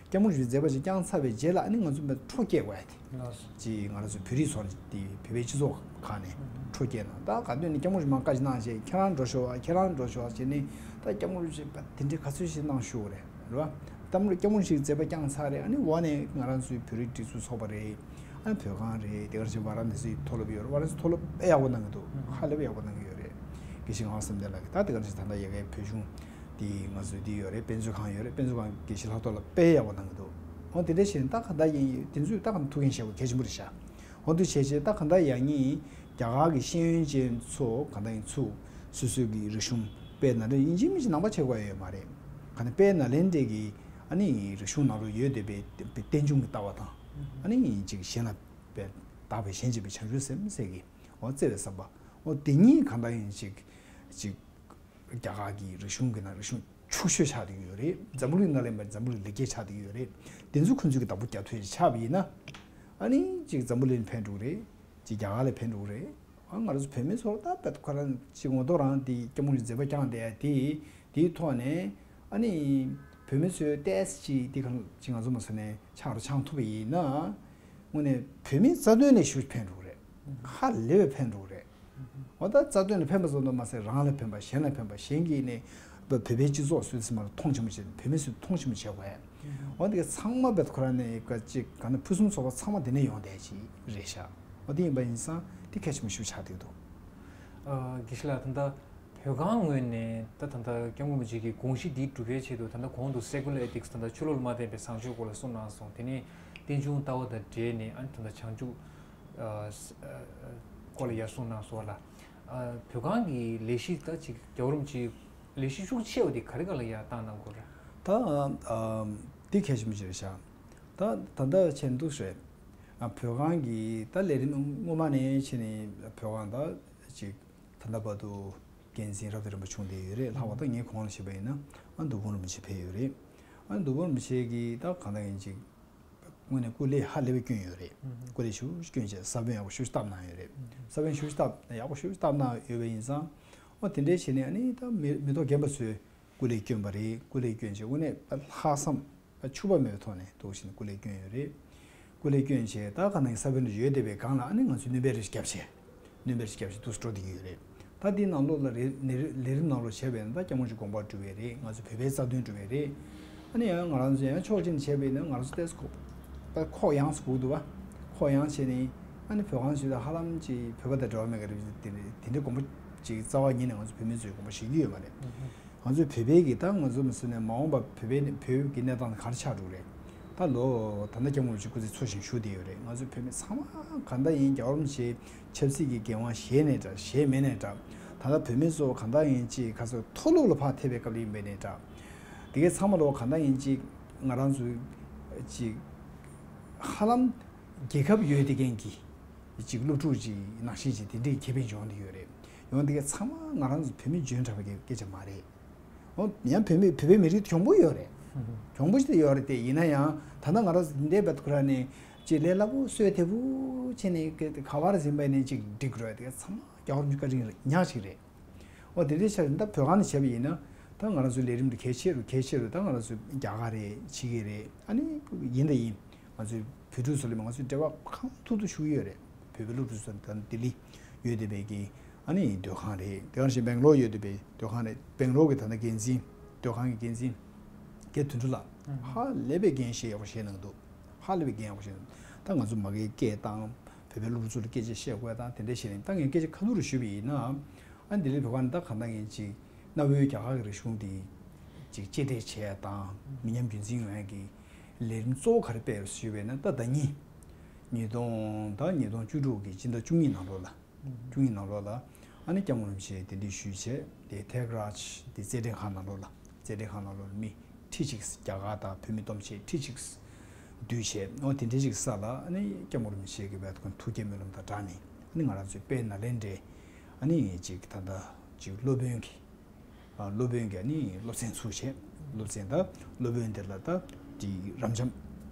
སྐྱབས་མགོན་རིན་པོ་ཆེའི་མཛད་པ་ཅིག་བསྐྱངས་ཚར་བའི་རྗེས་ལ་ཨ་ནི་ང་ཚོ་མེད་འཕྲོ་སྐྱེད་དགོས་ཡ་དེ། ལགས་སོ། ཅིག་ང་རང་ཚོ་བོད་རིགས་ཚོ་དེ་བོད་པའི་སྤྱི་ཚོགས་ཁག་ནས་འཕྲོ་སྐྱེད་གནང་ད་ག་དུས་ནས་སྐྱབས་མགོན་རིན་པོ་ཆེ་མར་བཀའ་ཅིག་གནང་བྱས་ཁྱེད་རང་འགྲོ་ཤོག་ཨ་ཁྱེད་རང་འགྲོ་ཤོག་ཨ་བྱས་ནས་ད་སྐྱབས་མགོན་རིན་པོ་ཆེ་དེ་འདྲའི་ག་ཚོད་ཞིག་གནང་ཞུ་དགོས་རེད་རེད་བ། གཏམ་རེད་སྐྱབས་མགོན་རིན་པོ་ཆེའི་མཛད་པ་བསྐྱངས་ཚར་རེད། ཨ་ནི་འོག་ནས་ང་རང་ཚོའི་བོད་རིགས་སྒྲིག་འཛུགས་ཚོགས་པ་རེད། ཨ་ནི་བོད་ཁང་རེད། དེ་ག་ནང་བཞིན་ཝཱ་ར་ཎ་སིའི་མཐོ་སློབ་ཡོད་རེད། ཝཱ་ར་ཎ་སི་མཐོ་སློབ་དཔེ་ཡག་པོ་གནང་གི་འདུག་ཧ་ལས་པའི་ཡག་པོ་གནང་གི་ཡོད་རེད། དགེ་བཤེས་ངག་དབང་བསམ་གཏན་ལགས་ཀྱིས་ད་དེ་ག་ནང་བཞིན་ད་ལྟ་ཡ་གའི་བོད་གཞུང་དེ་ང་ཚོའི་དེ་ཡོད་རེད། དཔེ་མཛོད་ཁང་ཡོད་རེད། དཔེ་མཛོད་ཁང་དགེ་བཤེས་ལྷག་རྡོར་ལགས་དཔེ་ཡག་པོ་གནང་གི་འདུག་འོ་དེ་འདྲ་བྱས་ནས་ད་ག་ད་ཡིན་དེ་ཚོས་ད་ག་ཐུགས་འགན་བཞེས་དགོས་གལ་ཆེན་པོ་རེད་ཤག་འོ་དེ་བྱས་བྱས་ད་ག་ད་ཡང་ངས་རྒྱ་གར་གྱི་ཤེས་ཡོན་ཅན་ཚོ་ག་ད་ཡིན་ཚུགས་སོ་སོའི་གི་རིག་གཞུང་དཔེར་ན་རེ་ཡིན་གཅིག་མིན་གཅིག་ནང་པ་བྱེད་དགོས་ཡ་ཡོད་མ་རེད། ག་ནས་དཔེར་ན་ལན་འདྲེ་གི་ཨ་ནི་རིག་གཞུང་ནང་ལོགས་ཡོད་བསྡད་པའི་རྟེན་འབྱུང་གི་ལྟ་བ་དང་ཨ་ནི་ཡིན་གཅིག་གཞན་ལ་དཔེ་དག་པའི་གཞན་གཅེས་པའི་བྱང་ཆུབ་སེམས་ཟེར་གི་འོ་བརྩེ་བའི་བསམ་པ་འོ་དེ་གཉིས་གང་ལྟར་ཡིན་གཅིག་གཅིག་རྒྱ་གར་གྱི་རིག་གཞུང་གི་ནང་རིག་གཞུང་ཕྱུག་ཤོས་ཆགས་བསྡད་ཀྱི་ཡོད་རེད། འཛམ་བུ་གླིང་ནང་ལ་ཡིན་པ་འཛམ་བུ་གླིང་ལེགས་སྐྱེས་ཆགས་བསྡད་ཀྱི་ཡོད་རེད། དེ་ཚོ་ཁོང་ཚོས་ཀྱི་བདག་པོ་རྒྱག་ཐུབ་ཡ་ཆགས་པ་ཡིན་ན། ཨ་ནི་གཅིག་འཛམ་བུ་གླིང་ལ་ཕན་འགྲོ་གི་རེད། གཅིག་རྒྱ་གར་ལ་ཕན་འགྲོ་གི་རེད། ཨ་ང་རང་ཚོ་བོད་མི་ཚོར་ད་བད་ཁོ་རང་གཅིག་ངོ་ཐོག་རང་དེ་སྐྱབས་མགོན་གྱི་མཛད་པ་བསྐྱངས་བསྡད་ཡ་དེ་དེའི་ཐོག་ནས་ཨ་ནི་བོད་མི་ཚོས་ཏོག་ཙམ་ཅིག་དེ་གང་ཅིག་ང་ཚོ་མ་ཟེར་ནས་ཆང་རུ་ཆང་ཐུབ་པ་ཡིན་ན། དངོས་གནས་བོད་མིའི་རྩ་དོན་ལས་ཞེ་པོ་ཕན་འགྲོ་གི་རེད། ཧ་ལས་པའི་ཕན་འགྲོ་གི་རེད། འོ་ད་རྩ་དོན་ལ་ཕན་པ་ཙམ་དུ་མ་ཟད་རང་ལ་ཕན་པ་གཞན་ལ་ཕན་པ་གཞན་གྱིས་ནས་བོད་པའི་སྤྱི་ཚོགས་སུད་སི་མར་མཐོང་ཆེན་པོ་བྱེད་བོད་མི་སུད་མཐོང་ཆེན་པོ་བྱེད་དགོས་ཡ། འོ་དེ་ག་ཚང་མ་བོད་ཁོ་རང་ནས་ག་ཅིག་ག་ནས་ཕུན་སུམ་ཚོགས་པ་ཚང་མ་དེ་ནས་ཡོང་བསྡད་ཅིག་རེད་ཤག་འོ་དེ་ཡིན་པ་ཡིན་ཙང་དེ་གལ་ཆེན་པོ་ཞེ་པོ་ཆགས་བསྡད་འདུག་ཨ་དགེ་བཤེས་ལགས་ད་ལྟ་ བོད་ཁང་ངོས་ནས་ད་ད་ལྟ་སྐྱབས་མགོན་རིན་པོ་ཆེ་གི་དགོངས་གཞི་འདི་སྒྲུབ་པའི་ཆེད་དུ། ད་ལྟ་གོང་དུ་secular ethics ད་ལྟ་ཆོས་ལུགས་ལ་མ་བརྟེན་པའི་བཟང་སྤྱོད་སྐོར་ལ་གསུངས་གནང་སོང་། དེ་ནས་རྟེན་འབྱུང་ལྟ་བ་དང་འབྲེལ་ནས། ཨ་ནི་ད་ལྟ་བྱང་ཆུབ་ཨ་ཨ་སྐོར་ལ་ཡར་གསུངས་གནང་སོང་ལ། ཨ་བོད་ཁང་གི་ལས་གཞི་ད་ཅིག་རྒྱལ་བ་རིན་པོ་ཆེ་ལས་གཞི་ཤུགས་ཆེ་བ་དེ་ག་རེ་ག་ལ་ཡར་བཏང་གནང་དགོས་རེད། ད་ཨ་འདི་གལ་ཆེན་པོ་ཅིག་རེད་ཤག་ད་ད་ལྟ་བྱས་འདུག་རེད། ཨ་བོད་ཁང་གི་ད་ལས་རིམ་སྔོན་མ་ནས་བྱས་ནས་བོད་ཁང་ད་ཅིག་ད་ལྟ་བར་དུ་འགན་འཛིན་རབ་དང་རིམ་པ་བྱུང་བསྡད་ཡོད་རེད། ལྷག་པར་ད་ངའི་གོང་ལ་བྱས་པ་ཡིན་ན། ཨ་མདོ་དཔོན་རིན་པོ་ཆེ་ཕེབས་ཡོད་རེད། ཨ་མདོ་དཔོན་རིན་པོ་ཆེ་གིས་ད་གང་ལྟར་ཡིན་ཅིག་དངོས་གནས་སྐུ་ལས་ཧ་ལས་པའི་བསྐྱོན་ཡོད་རེད། སྐུ་ལས་ཞེ་པོ་བསྐྱོན་བྱས་ས་བོན་ཡག་པོ་ཞེ་པོ་བཏབ་གནང་ཡོད་རེད། ས་བོན་ཞེ་པོ་བཏབ་ཡག་པོ་ཞེ་པོ་བཏབ་གནང་ཡོད་པ་ཡིན་ཙང་། ཨོ་དེ་འདྲའི་བྱས་ནས་ཨ་ནི་ད་མི་མི་ཐོག་རྒན་པ་ཚོས་སྐུ་ལས་བསྐྱོན་པ་རེད། སྐུ་ལས་བསྐྱོན་བྱས་དངོས་གནས་ལྷག་བསམ་འཕྱུག་པ་མེད་པའི་ཐོག་ནས་འདུག་བྱས་ནས་སྐུ་ལས་བསྐྱོན་ཡོད་རེད། སྐུ་ལས་བསྐྱོན་བྱས་ད་ག་ནང་ས་བོན་ཡོད་བསྡད་པའི་སྒང་ལ་ཨ་ནི་ང་ཚོས་སྣོན་པ་རེ་བརྒྱབ་བྱས། སྣོན་པ་རེ་བརྒྱབ་བྱས་འདུག་སེ་འགྲོ་བསྡད་ཀྱི་ཡོད་རེད། ད་འདིའི་ནང་ལོགས་ལ་རེ་ལས་རིམ་ནང་ལོགས་བྱས་པས་ན། ད་སྐྱབས་མགོན་གྱི་དགོངས་པ་སྒྲུབ་པ་རེད། ང་ཚོ་བོད་པའི་རྩ་དོན་སྒྲུབ་པ་རེད། ཨ་ནི་ཡང་ང་རང་ཚོ་ཡང་ཕྱོགས་གཅིག་ནས་བྱས་པས་ན་ང་རང་ཚོ་ཏོག་ཙམ་ཁོག་ཁོག་ཡངས་སུ་སྒུག་འདུག་བ། ཁོག་ཡངས་བྱས་ནས་ཨ་ནི་བོད་ཁང་ཞིག་ལ་ཧ་ལམ་ཅིག་བོད་པ་དང་འབྲེལ་བ་མེད་པ་རེད། དེ་འདྲའི་དེ་འདྲའི་དགོངས་པ་ཅིག་རྩ་བ་ཉིད་ནས་ང་ཚོ་བོད་མི་ཚོས་དགོངས་པ་བཞེས་ཀྱི་ཡོད་མ་རེད། ང་ཚོའི་བོད་པའི་གི་ད་ང་ཚོ་མི་སུ་ནས་མ་འོངས་པ་བོད་པའི་བོད་ཀྱི་གནས་སྟངས་ག་རེ་ཆགས་འགྲོ་རེད། ད་ལོ་ད་ལྟ་སྐྱབས་མགོན་རིན་པོ་ཆེ་སྐུ་ཚེ་འཚོ་ཞིང་བཞུགས་བསྡད་ཡོད་རེད། ང་ཚོའི་བོད་མི་ཚང་མ་ག་འདྲ་ཡིན། རྒྱལ་བ་རིན་པོ་ཆེ་ཆབ་སྲིད་ཀྱི་འགན་དབང་བཞེས་ནའི་འདྲ། བཞེས་མེད་ནའི་འདྲ། ད་ལྟ་བོད་མི་ཚོ་ག་འདྲ་ཡིན་ཅིག་ག་ཚོད་མཐོ་སློབ་ལ་ཕར་ཐེབས་པའི་སྐབས་ལ་ཡིན་པ་ཡིན་ནའི་འདྲ། དེ་གའི་ཚང་མ་ལོ་ག་འདྲ་ཡིན་ཅིག་ང་རང་ཚོའི་ཅིག་ཧ་ལམ་རྒྱལ་ཁབ་ཡོད་བསྡད་མཁན་གྱི་ཅིག་སློབ་ཕྲུག་ཅིག་ནང་བཞིན་ཅིག་དེ་འདྲའི་ཁེ་ཕན་ཡོང་བསྡད་ཡོད་རེད། ཡོང་དེ་གའི་ཚང་མ་ང་རང་ཚོ་བོད་མི་འཇོན་དྲགས་པའི་སྐད་ཆ་མ་རེད། འོ་ཡང་བོད་མི་བོད་པའི་མི་རིགས་གྱོང་པོ་ཡོད་རེད། གྱོང་པོ་ཞིག་ཡོད་རེད་དེ། ཡིན་ན་ཡང་ད་ལྟ་ང་རང་ཚོ་འདི་འདྲའི་བེད་ཁོ་ར་ནས་ཅིག་ལས་སླ་པོ་གསོས་ཐེབས་པོ་བྱས་ནས་ག་བར་ཟིན་པ་ནས་ཅིག་འགྲིག་རོགས་དེ་གའི་ཚང་མ་རྒྱལ་བ་རིན་པོ་ཆེ་བཀའ་དྲིན་ཉག་ཅིག་རེད། འོ་དེ་འདྲའི་ཆ་ད་བོད་ཁང་ནས་བྱས་པ་ཡིན་ན། ད་ང་རང་ཚོའི་ལས་རིམ་དེ་གལ་ཆེ་རུ་གལ་ཆེ་རུ་ད་ང་རང་ཚོའི་རྒྱ་གར་རེད། ཕྱི་རྒྱལ་རེད། ཨ་ནི་ཡིན་ད་ཡིན། ང་ཚོའི་བོད་ཕྲུག་ཚོ་ལ་ང་ཚོའི་འབྲེལ་བ་གང་ཐུབ་ཐུབ་ཞུ་གི་ཡོད་རེད། བོད་པའི་སློབ་ཕྲུག་ཚོ་ད་ལྡི་ལི་ཡོད་བསྡད་པའི་གི་ཨ་ནི་སྡོད་ཁང་རེད། དེ་ག་ནང་བཞིན་སྦེང་ལོར་ཡོད་བསྡད་པའི་སྡོད་ཁང་རེད། སྦེང་ལོར་གི་ད་ལྟ་འགན་འཛིན། སྡོད་ཁང་གི་འགན་འཛིན་རྒན་དོན་གྲུབ་ལགས། ཧ་ལས་པའི་འགན་བཞེས་ཡག་པོ་བཞེས་གནང་འདུག་ཧ་ལས་པའི་འགན་ཡག་པོ་བཞེས་གནང་འདུག་ད་ང་ཚོ་མ་གིའི་སྐད་བཏང་། བོད་པའི་སློབ་ཕྲུག་ཚོ་ལ་སྐད་ཆ་བཤད་དགོས་དང་དེ་འདྲ་བཤད་ནས། ད་ངས་སྐད་ཆ་ཁ་ཐུག་རུ་ཞུས་པ་ཡིན་ན། ཨ་ལྡི་ལི་བོད་ཁང་ནས་ད་གང་ལྟར་ཡིན་ཅིག་གནའ་བོའི་རྒྱ་གར་གྱི་རིག་གཞུང་འདི་ཅིག་གཅེས་སྤྲས་བྱས་དང་མི་ཉམས་རྒྱུན་འཛིན་ཡོང་ཡག་གི་ལས་རིམ་གཙོ་བོ་ག་རེ་སྤེལ་ཞུས་པ་ཡིན་ན། ད་ཟླ་ཉིན་ཉིས་སྟོང་དང་ཉིས་སྟོང་བཅུ་དྲུག་གི་སྤྱི་ཟླ་བཅུ་གཉིས་ནང་ལོགས་ལ། བཅུ་གཉིས་ནང་ལོགས་ལ་ཨ་ནི་སྐྱབས་མགོན་རིན་པོ་ཆེ་གདན་འདྲེན་ཞུས་བྱས། དེ་ཐེག་རཱཇ་དེ་རྩེད་འགྲན་ཁང་ནང་ལོགས་ལ། རྩེད་འགྲན་ཁང་ནང་ལོགས་ལ་མི་ཁྲི་གཅིག་རྒྱ་གར་དང་བོད་མི་བསྡོམས་བྱས་ཁྲི་གཅིག་བསྡུས་བྱས། འོ་དེ་འདྲའི་ཅིག་ས་ལ་ཨ་ནི་སྐྱབས་མགོན་རིན་པོ་ཆེ་གི་བེད་ཁོང་ཐུགས་བསྐྱེད་སྨོན་ལམ་དང་སྦྲགས་ནས། ཨ་ནི་ང་རང་ཚོའི་དཔལ་ནཱ་ལེནྡྲའི་ཨ་ནི་ཅིག་ད་ལྟ་ཅིག་སློབ་དཔོན་གྱི་ཨ་སློབ་དཔོན་གྱི་ཨ་ནི་སློབ་ཚན་ཚུགས་བྱས། སློབ་ཚན་དང་སློབ་དཔོན་དེ་ལ་ད་དེ་རབ་འབྱམས།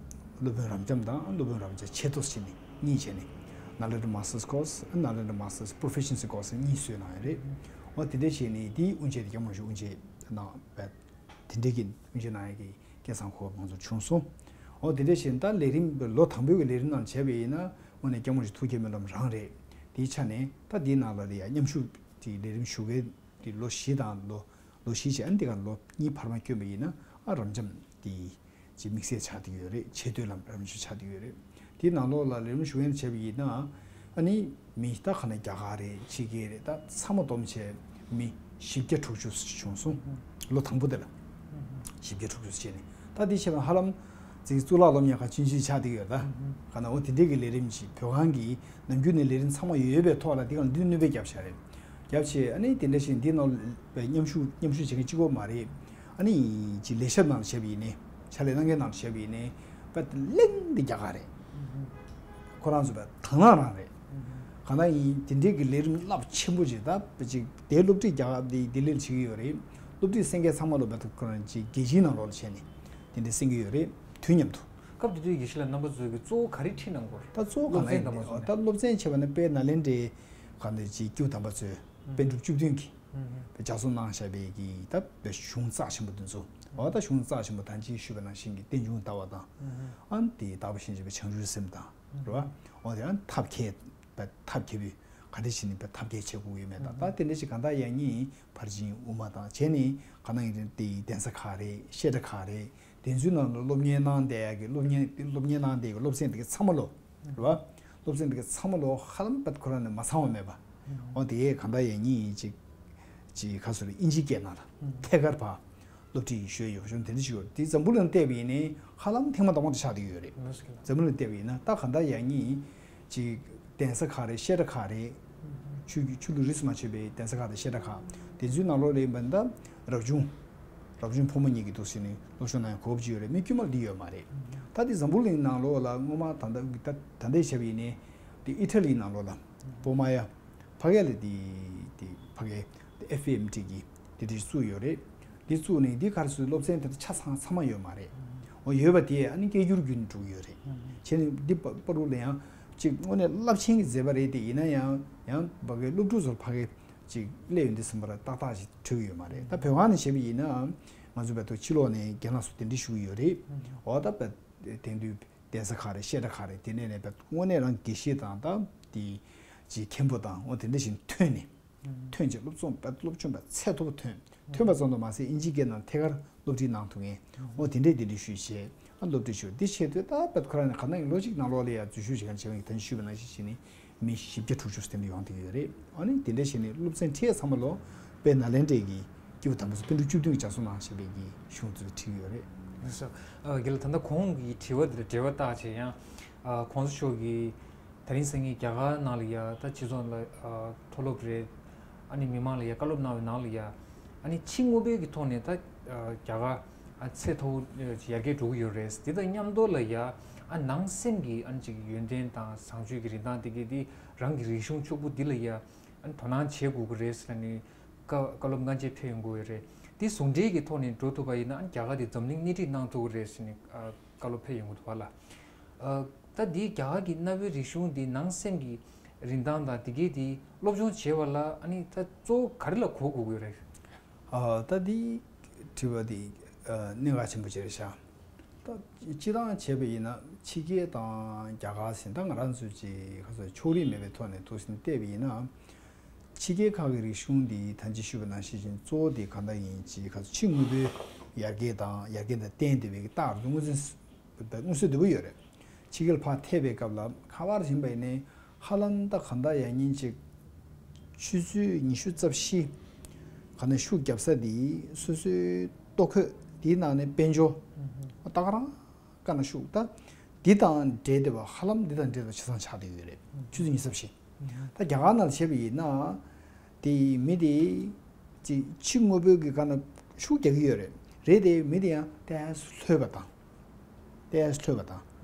སློབ་དཔོན་རབ་འབྱམས་དང་སློབ་དཔོན་རབ་འབྱམས་ཆེ་ཐོག་བྱས་ནས་གཉིས་བྱས་ནས། Nalanda Masters Course, Nalanda Masters Proficiency Course གཉིས་བཟོས་གནང་ཡོད་རེད། འོ་དེ་འདྲ་བྱས་ནས་དེའི་དབུ་འབྱེད་དེ་སྐྱབས་མགོན་རིན་པོ་ཆེ་དབུ་འབྱེད་གནང་བས། དེ་འདྲའི་གི་དབུ་འབྱེད་གནང་ཡག་གི་སྐལ་བཟང་ཁོ་ང་ཚོར་བྱུང་སོང་། འོ་དེ་འདྲ་བྱས་ནས་ད་ལས་རིམ་ལོ་དང་པོའི་གི་ལས་རིམ་ནང་བྱས་པ་ཡིན་ན། དངོས་གནས་སྐྱབས་མགོན་རིན་པོ་ཆེ་ཐུགས་བསྐྱེད་སྨོན་ལམ་རང་རེད། དེའི་ཆ་ནས་ད་དེའི་ནང་ལ་ཡ་མཉམ་ཞུགས་དེ་ལས་རིམ་ཞུ་མཁན་དེ་ལོ་བཞི་དང་ལོ་ལོ་བཞི་བྱས། ཨ་ནི་དེ་ག་ལོ་གཉིས་བར་མ་བསྐྱོན་པ་ཡིན་ན། ཨ་རབ་འབྱམས་དེ་ཅིག་དམིགས་བསལ་ཆགས་བསྡད་ཡོད་རེད། ཆེ་བསྟོད་ལམ་རབ་འབྱམས་ཆགས་བསྡད་ཡོད་རེད། དེའི་ནང་ལོགས་ལ་ལས་རིམ་ཞུ་མཁན་བྱས་པ་ཡིན་ན། ཨ་ནི་མི་ད་ག་ནས་རྒྱ་གར་རེད། ཕྱི་རྒྱལ་རེད། ད་ཚང་མ་བསྡོམས་བྱས་མི་བཞི་བརྒྱ་དྲུག་ཅུ་བྱུང་སོང་། ལོ་དང་པོ་དེ་ལ་བཞི་བརྒྱ་དྲུག་ཅུ་བྱས་ནས། ད་དེ་བྱས་པ་ཧ་ལམ་ཅིག་གཙུག་ལག་སློབ་གཉེར་ཁང་ཆུང་ཆུང་ཆགས་བསྡད་ཡོད་ད། ག་ན་འོ་དེ་འདྲའི་གི་ལས་རིམ་ཅིག་བོད་ཁང་གི་ནམ་རྒྱུན་ནས་ལས་རིམ་ཚང་མ་ཡོད་པའི་ཐོག་ལ་དེ་ག་ལ་འདི་སྣོན་པ་བརྒྱབ་བཞག་རེད། བརྒྱབ་བྱས་ཨ་ནི་དེ་འདྲ་བཞིན་འདི་ནང་ལ་མཉམ་ཞུགས་མཉམ་ཞུགས་བྱེད་མཁན་གཅིག་པོ་མ་རེད། ཨ་ནི་ཅིག་ལས་ཞབས་ནང་བྱས་པ་ཡིན་ནའི། ཕྱག་ལས་གནང་མཁན་ནང་བྱས་པ་ཡིན་ནའི། པ་གླེང་འདི་རྒྱ་གར་རེད། ཁོ་རང་ཚོ་པ་དང་བླངས་རང་རེད། གང་ལྟར་ཡིན་དེ་འདྲའི་གི་ལས་རིམ་རླབས་ཆེན་པོ་ཅིག་ད་པ་ཅིག་དེ་སློབ་ཁྲིད་རྒྱ་གར་འདི་ལྡི་ལིར་བྱེད་ཀྱི་ཡོད་རེད། སློབ་ཁྲིད་གསན་མཁན་ཚང་མ་ལོ་པ་ཁོ་རང་ཅིག་རྒྱལ་སྤྱིའི་ནང་ལོགས་ལ་བྱས་ནས་དེ་འདྲ་གསན་གྱི་ཡོད་རེད། དུས་མཉམ་དུ། སྐབས་དེ་དུས་དགེ་བཤེས་ལགས་རྣམ་པ་ཚོས་ཀྱི་གཙོ་བོ་ག་རེ་ཁྲིད་གནང་དགོས་རེད། ད་གཙོ་བོ་གང་ལ་སློབ་ཚན་དང་པོ་ཚོ་ད་སློབ་ཚན་བྱས་པ་ན་དཔལ་ནཱ་ལེནྡྲའི་གང་ལྟར་ཅིག་སྐྱེས་བུ་དམ་པ་ཚོས་པཎ་གྲུབ་བཅུ་བདུན་གྱི་ལྗགས་རྩོམ་གནང་བཞག་པའི་གི་ད་པའི་གཞུང་རྩ་ཆེན་པོ་འདི་ཚོ། འོ་ད་གཞུང་རྩ་ཆེན་པོ་ད་ཅི་ཞུས་པ་ནང་བཞིན་གྱི་རྟེན་འབྱུང་ལྟ་བ་དང་། ཨ་ནི་དེའི་བདག་པོ་ཤེས་བྱ་བའི་བྱང་ཆུབ་སེམས་དང་། རེད་བ། འོ་དེ་ཡང་ཐབས་མཁས་པ་ཐབས་མཁས་པོས་ག་འདྲ་བྱས་ནས་པ་ཐབས་མཁས་བྱེད་དགོས་ཡོད་མེད་དང་། ད་དེ་འདྲ་ཞིག་གང་ལྟར་ཡང་སྙིང་ཕར་ཕྱིན་དབུ་མ་དང་བྱས་ནས་གང་ན་ཡིན་དེའི་གདན་ས་ཁག་རེད། བཤད་གྲྭ་ཁག་རེད། དེ་ཚོའི་ནང་ལ་སློབ་གཉེར་གནང་བསྡད་ཡག་གི་སློབ་གཉེར་སློབ་གཉེར་གནང་བསྡད་ཡག་གི་སློབ་ཚན་དེ་ག་ཚང་མ་ལོ། རེད་བ། སློབ་ཚན་དེ་ག་ཚང་མ་ལོ་ཧ་ལམ་པད་ཁོ་རང་ནས་མ་ཚང་བ་མེད་པ། འོ་དེ་གང་ལྟར་ཡང་སྙིང་ཡིན་ཅིག་ ཅིག་ག་སོ་རེ་ཨིན་ཇིའི་སྐད་ནང་ལ་ཐད་ཀར་ཕར་སློབ་ཁྲིད་ཞུས་ཡོད་པ་བྱུང་། དེ་འདྲ་ཞིག་ཡོད་རེད། དེ་འཛམ་བུ་གླིང་བལྟས་པ་ཡིན་ནའི་ཧ་ལམ་ཐེངས་མ་དང་པོ་དེ་ཆགས་བསྡད་ཡོད་རེད། འཛམ་བུ་གླིང་བལྟས་པ་ཡིན་ན་ད་ག་འདྲ་ཡང་ཉིད་ཅིག་གདན་ས་ཁག་རེད། བཤད་གྲྭ་ཁག་རེད། ཆོས་ཆོས་ལུགས་རིས་སུ་མ་ཆད་པའི་གདན་ས་ཁག་དང་བཤད་གྲྭ་ཁག་དེ་ཚོའི་ནང་ལོགས་ལ་ཡིན་པ་འདྲ། རབ་བྱུང་རབ་བྱུང་ཕོ་མོ་གཉིས་ཀྱི་འདུག་ཟེར་ནས་སློབ་སྦྱོང་གནང་ཡ་གོ་སྐབས་ཅིག་ཡོད་རེད། མི་དཀྱུས་མ་ལ་འདི་ཡོད་མ་རེད། ད་དེ་འཛམ་བུ་གླིང་ནང་ལོགས་ལ་སྔོན་མ་ད་ལྟ་ད་ད་ལྟའི་བྱས་པ་ཡིན་ནའི་དེ་ཨི་ཊ་ལིའི་ནང་ལོགས་ལ་པོ་མ་ཡ། ཕ་གི་ལ་དེ་དེ་ཕ་གི་དེ་ཨེཕ་ཨེམ་ཊི་གི་དེ་དེ་བཙུགས་ཡོད་རེད། དེ་བཙུགས་ནས་དེ་གར་སོའི་སློབ་ཚན་དེ་ཆ་ཚང་ཚང་མ་ཡོད་མ་རེད། འོ་ཡོད་པ་དེ་ཨ་ནི་སྐད་སྒྱུར་བརྒྱུད་ནས་འགྲོ་གི་ཡོད་རེད། བྱས་ནས་འདི་པ་པ་རུ་ལ་ཡང་ཅིག་དངོས་གནས་རླབས་ཆེན་གྱི་མཛད་པ་རེད། དེ་ཡིན་ན་ཡང་ཡང་ཕ་གི་སློབ་ཕྲུག་ཚོར་ཕ་གི་ཅིག་སླེབས་ཡོང་དུས་ཙམ་པ་ལ་ཏག་ཏག་ཅིག་འཕྲོད་ཀྱི་ཡོད་མ་རེད། ད་བོད་ཁང་ནས་བྱས་པ་ཡིན་ན་ང་ཚོ་བལ་ཏོ་ཕྱི་ལོགས་ནས་རྒན་ལགས་སུ་གདན་འདྲེན་ཞུ་གི་ཡོད་རེད། འོ་ད་བལ་དེང་དུས་གདན་ས་ཁག་རེད། བཤད་གྲྭ་ཁག་རེད། དེ་ནས་ནས་བལ་དངོས་གནས་རང་དགེ་བཤེས་དང་ད་དེ་ཅིག་མཁན་པོ་དང་འོ་དེ་འདྲ་ཞིག་ཐོན་ནས་ཐོན་ཅིག་སློབ་སྦྱོང་བལ་སློབ་སྦྱོང་བལ་ཚད་མཐོ་པོ་ཐོན། ཐོན་པ་ཙམ་དུ་མ་ཟད་ཨིན་ཇིའི་སྐད་ནང་ཐད་ཀར་སློབ་ཁྲིད་གནང་ཐུབ་མཁན། འོ་དེ་འདྲས་དེ་འདྲས་ཞུས་བྱས་ཨ་སློབ་ཁྲིད་ཞུ། འདི་ཆེད་དུ་ད་བལ་ཁོ་རང་ནས་ག་ན་ཡིན་ལོ་གཅིག་ནང་ལོགས་ལ་ཡ་འཛུལ་ཞུགས་བྱེད་མཁན་བྱེད་མཁན་ད་ནི་ཞུས་པ་ནང་བཞིན་བྱས་ནས་མི་བཞི་བརྒྱ་དྲུག་ཅུ་དེ་འདྲ་ཡོང་བསྡད་ཡོད་རེད། ཨ་ནི་དེ་འདྲ་བྱས་ནས་སློབ་ཚན་ཁྲིད་ཚང་མ་ལོ་དཔལ་ནཱ་ལེནྡྲའི་གི་སྐྱེས་བུ་དམ་པ་ཚོ་སྤུན་ཟླ་བཅུ་བདུན་གྱི་ལྗགས་རྩོམ་གནང་བྱས་པའི་གི་གཞུང་དེ་ཚོ་ཁྲིད་ཡོད་རེད། ལགས་སོ། ཨ་རྒན་ལགས་ད་ལྟ་གོང་གི་དྲི་བ་དེ་ལ་འགྲེལ་པ་བཏགས་བྱས་ཡང་ཨ་གོང་ས་མཆོག་གིས་དེ་རིང་སང་ཉིན་རྒྱ་གར་ནང་ལ་ཡ་ད་སྤྱི་ཚོགས་ལ་ཨ་མཐོ་སློབ་རེད། ཨ་ནི་མི་མང་ལ་ཡ་བཀའ་སློབ་གནང་བའི་ནང་ལ་ཡ་ཨ་ནི་ཕྱི་དངོས་པོའི་གི་ཐོག་ནས་ད་ཨ་རྒྱ་གར་ཨ་ཚད་མཐོ་བོ་ཡར་རྒྱས་འགྲོ་གི་ཡོད་རེད། དེ་དང་མཉམ་དུ་ལ་ཡ་ཨ་ནང་སེམས་ཀྱི་ཨ་ནི་ཅིག་ཡོན་ཏན་དང་བཟང་སྤྱོད་ཀྱི་རིན་ཐང་དེ་གའི་དེ་རང་གི་རིག་གཞུང་ཕྱུག་པོ་འདི་ལ་ཡ་ཨ་ནི་དོ་སྣང་བྱེད་དགོས་ཀྱི་རེད་ཟེར་ནས་བཀའ་བཀའ་སློབ་སྔ་རྗེས་ཕེབས་ཡོང་གི་ཡོད་རེད། དེ་ཟུང་འབྲེལ་གྱི་ཐོག་ནས་འགྲོ་ཐུབ་པ་ཡིན་ན་ཨ་ནི་རྒྱ་གར་དེ་འཛམ་གླིང་སྣེ་ཁྲིད་གནང་ཐུབ་ཀྱི་རེད་ཟེར་ནས་ཨ་བཀའ་སློབ་ཕེབས་ཡོང་གི་འདུག་བ་ལ། ཨ་ད་འདིའི་རྒྱ་གར་གྱི་གནའ་བོའི་རིག་གཞུང་འདི་ནང་སེམས་ཀྱི་རིན་ཐང་དང་དེ་གའི་དེ་སློབ་སྦྱོང་བྱེད་པ་ལ་ཨ་ནི་ད་གཙོ་བོ་ག་རེ་ལ་གོ་དགོས་ཀྱི་རེད། ཨ་ད་འདི་དྲི་བ་འདི་ཨ་གནད་འགག་ཆེན་པོ་ཅིག་རེད་ཤག་ད་སྤྱིར་བཏང་བྱས་པ་ཡིན་ན་ཕྱི་རྒྱལ་དང་རྒྱ་གར་ཟེར་ད་ང་རང་ཚོའི་ཅིག་ག་ཚོད་ཕྱོགས་རིས་མེད་པའི་ཐོག་ནས་ཐུགས་སེམས་གཏད་པ་ཡིན་ན། ཕྱི་རྒྱལ་ཁག་གི་རིག་གཞུང་འདི་ད་ཅི་ཞུས་པ་ནང་བཞིན་གཙོ་བོ་དེ་གང་ལྟར་ཡིན་ཅིག་ག་ཚོད་ཕྱི་དངོས་པོའི་ཡར་རྒྱས་དང་ཡར་རྒྱས་དང་བརྟེན་བསྡད་པའི་རྟགས་དངོས་འཛིན་མངོན་གསལ་དོད་པོ་ཡོད་རེད། ཕྱི་རྒྱལ་ཕར་ཐེབས་པའི་སྐབས་ལ་ཁ་པར་ཡིན་པ་ཡིན་ནའི་ཧ་ལམ་ད་གང་ལྟར་ཡང་ཉིན་གཅིག་ཆུ་ཚོད་ཉི་ཤུ་རྩ་བཞི་ག་ནས་ཤུགས་རྒྱབ་ས་འདི་སོ་སོའི་ལྟོ་གོས་འདིའི་ནང་ནས་དཔལ་འབྱོར་ད་ག་རང་དཀའ་ན་ཤུགས་ད་འདི་དང་འབྲེལ་བསྡད་པ་ཧ་ལམ་འདི་དང་འབྲེལ་བ་ཆ་ཚང་ཆགས་བསྡད་ཡོད་རེད། ཆུ་ཚོད་ཉི་ཤུ་རྩ་བཞི། ད་རྒྱ་གར་ནང་ལ་བྱས་པ་ཡིན་ན། དེ་མི་དེ་ཅིག་ཕྱི་དངོས་པོའི་གི་སྒང་ན་ཤུགས་རྒྱག་གི་ཡོད་རེད། རེད་དེ་མི་དེ་ཡང་ཏོག་ཙམ་ལྷོད་པ་དང་། ཏོག་ཙམ་ལྷོད་པ་དང་།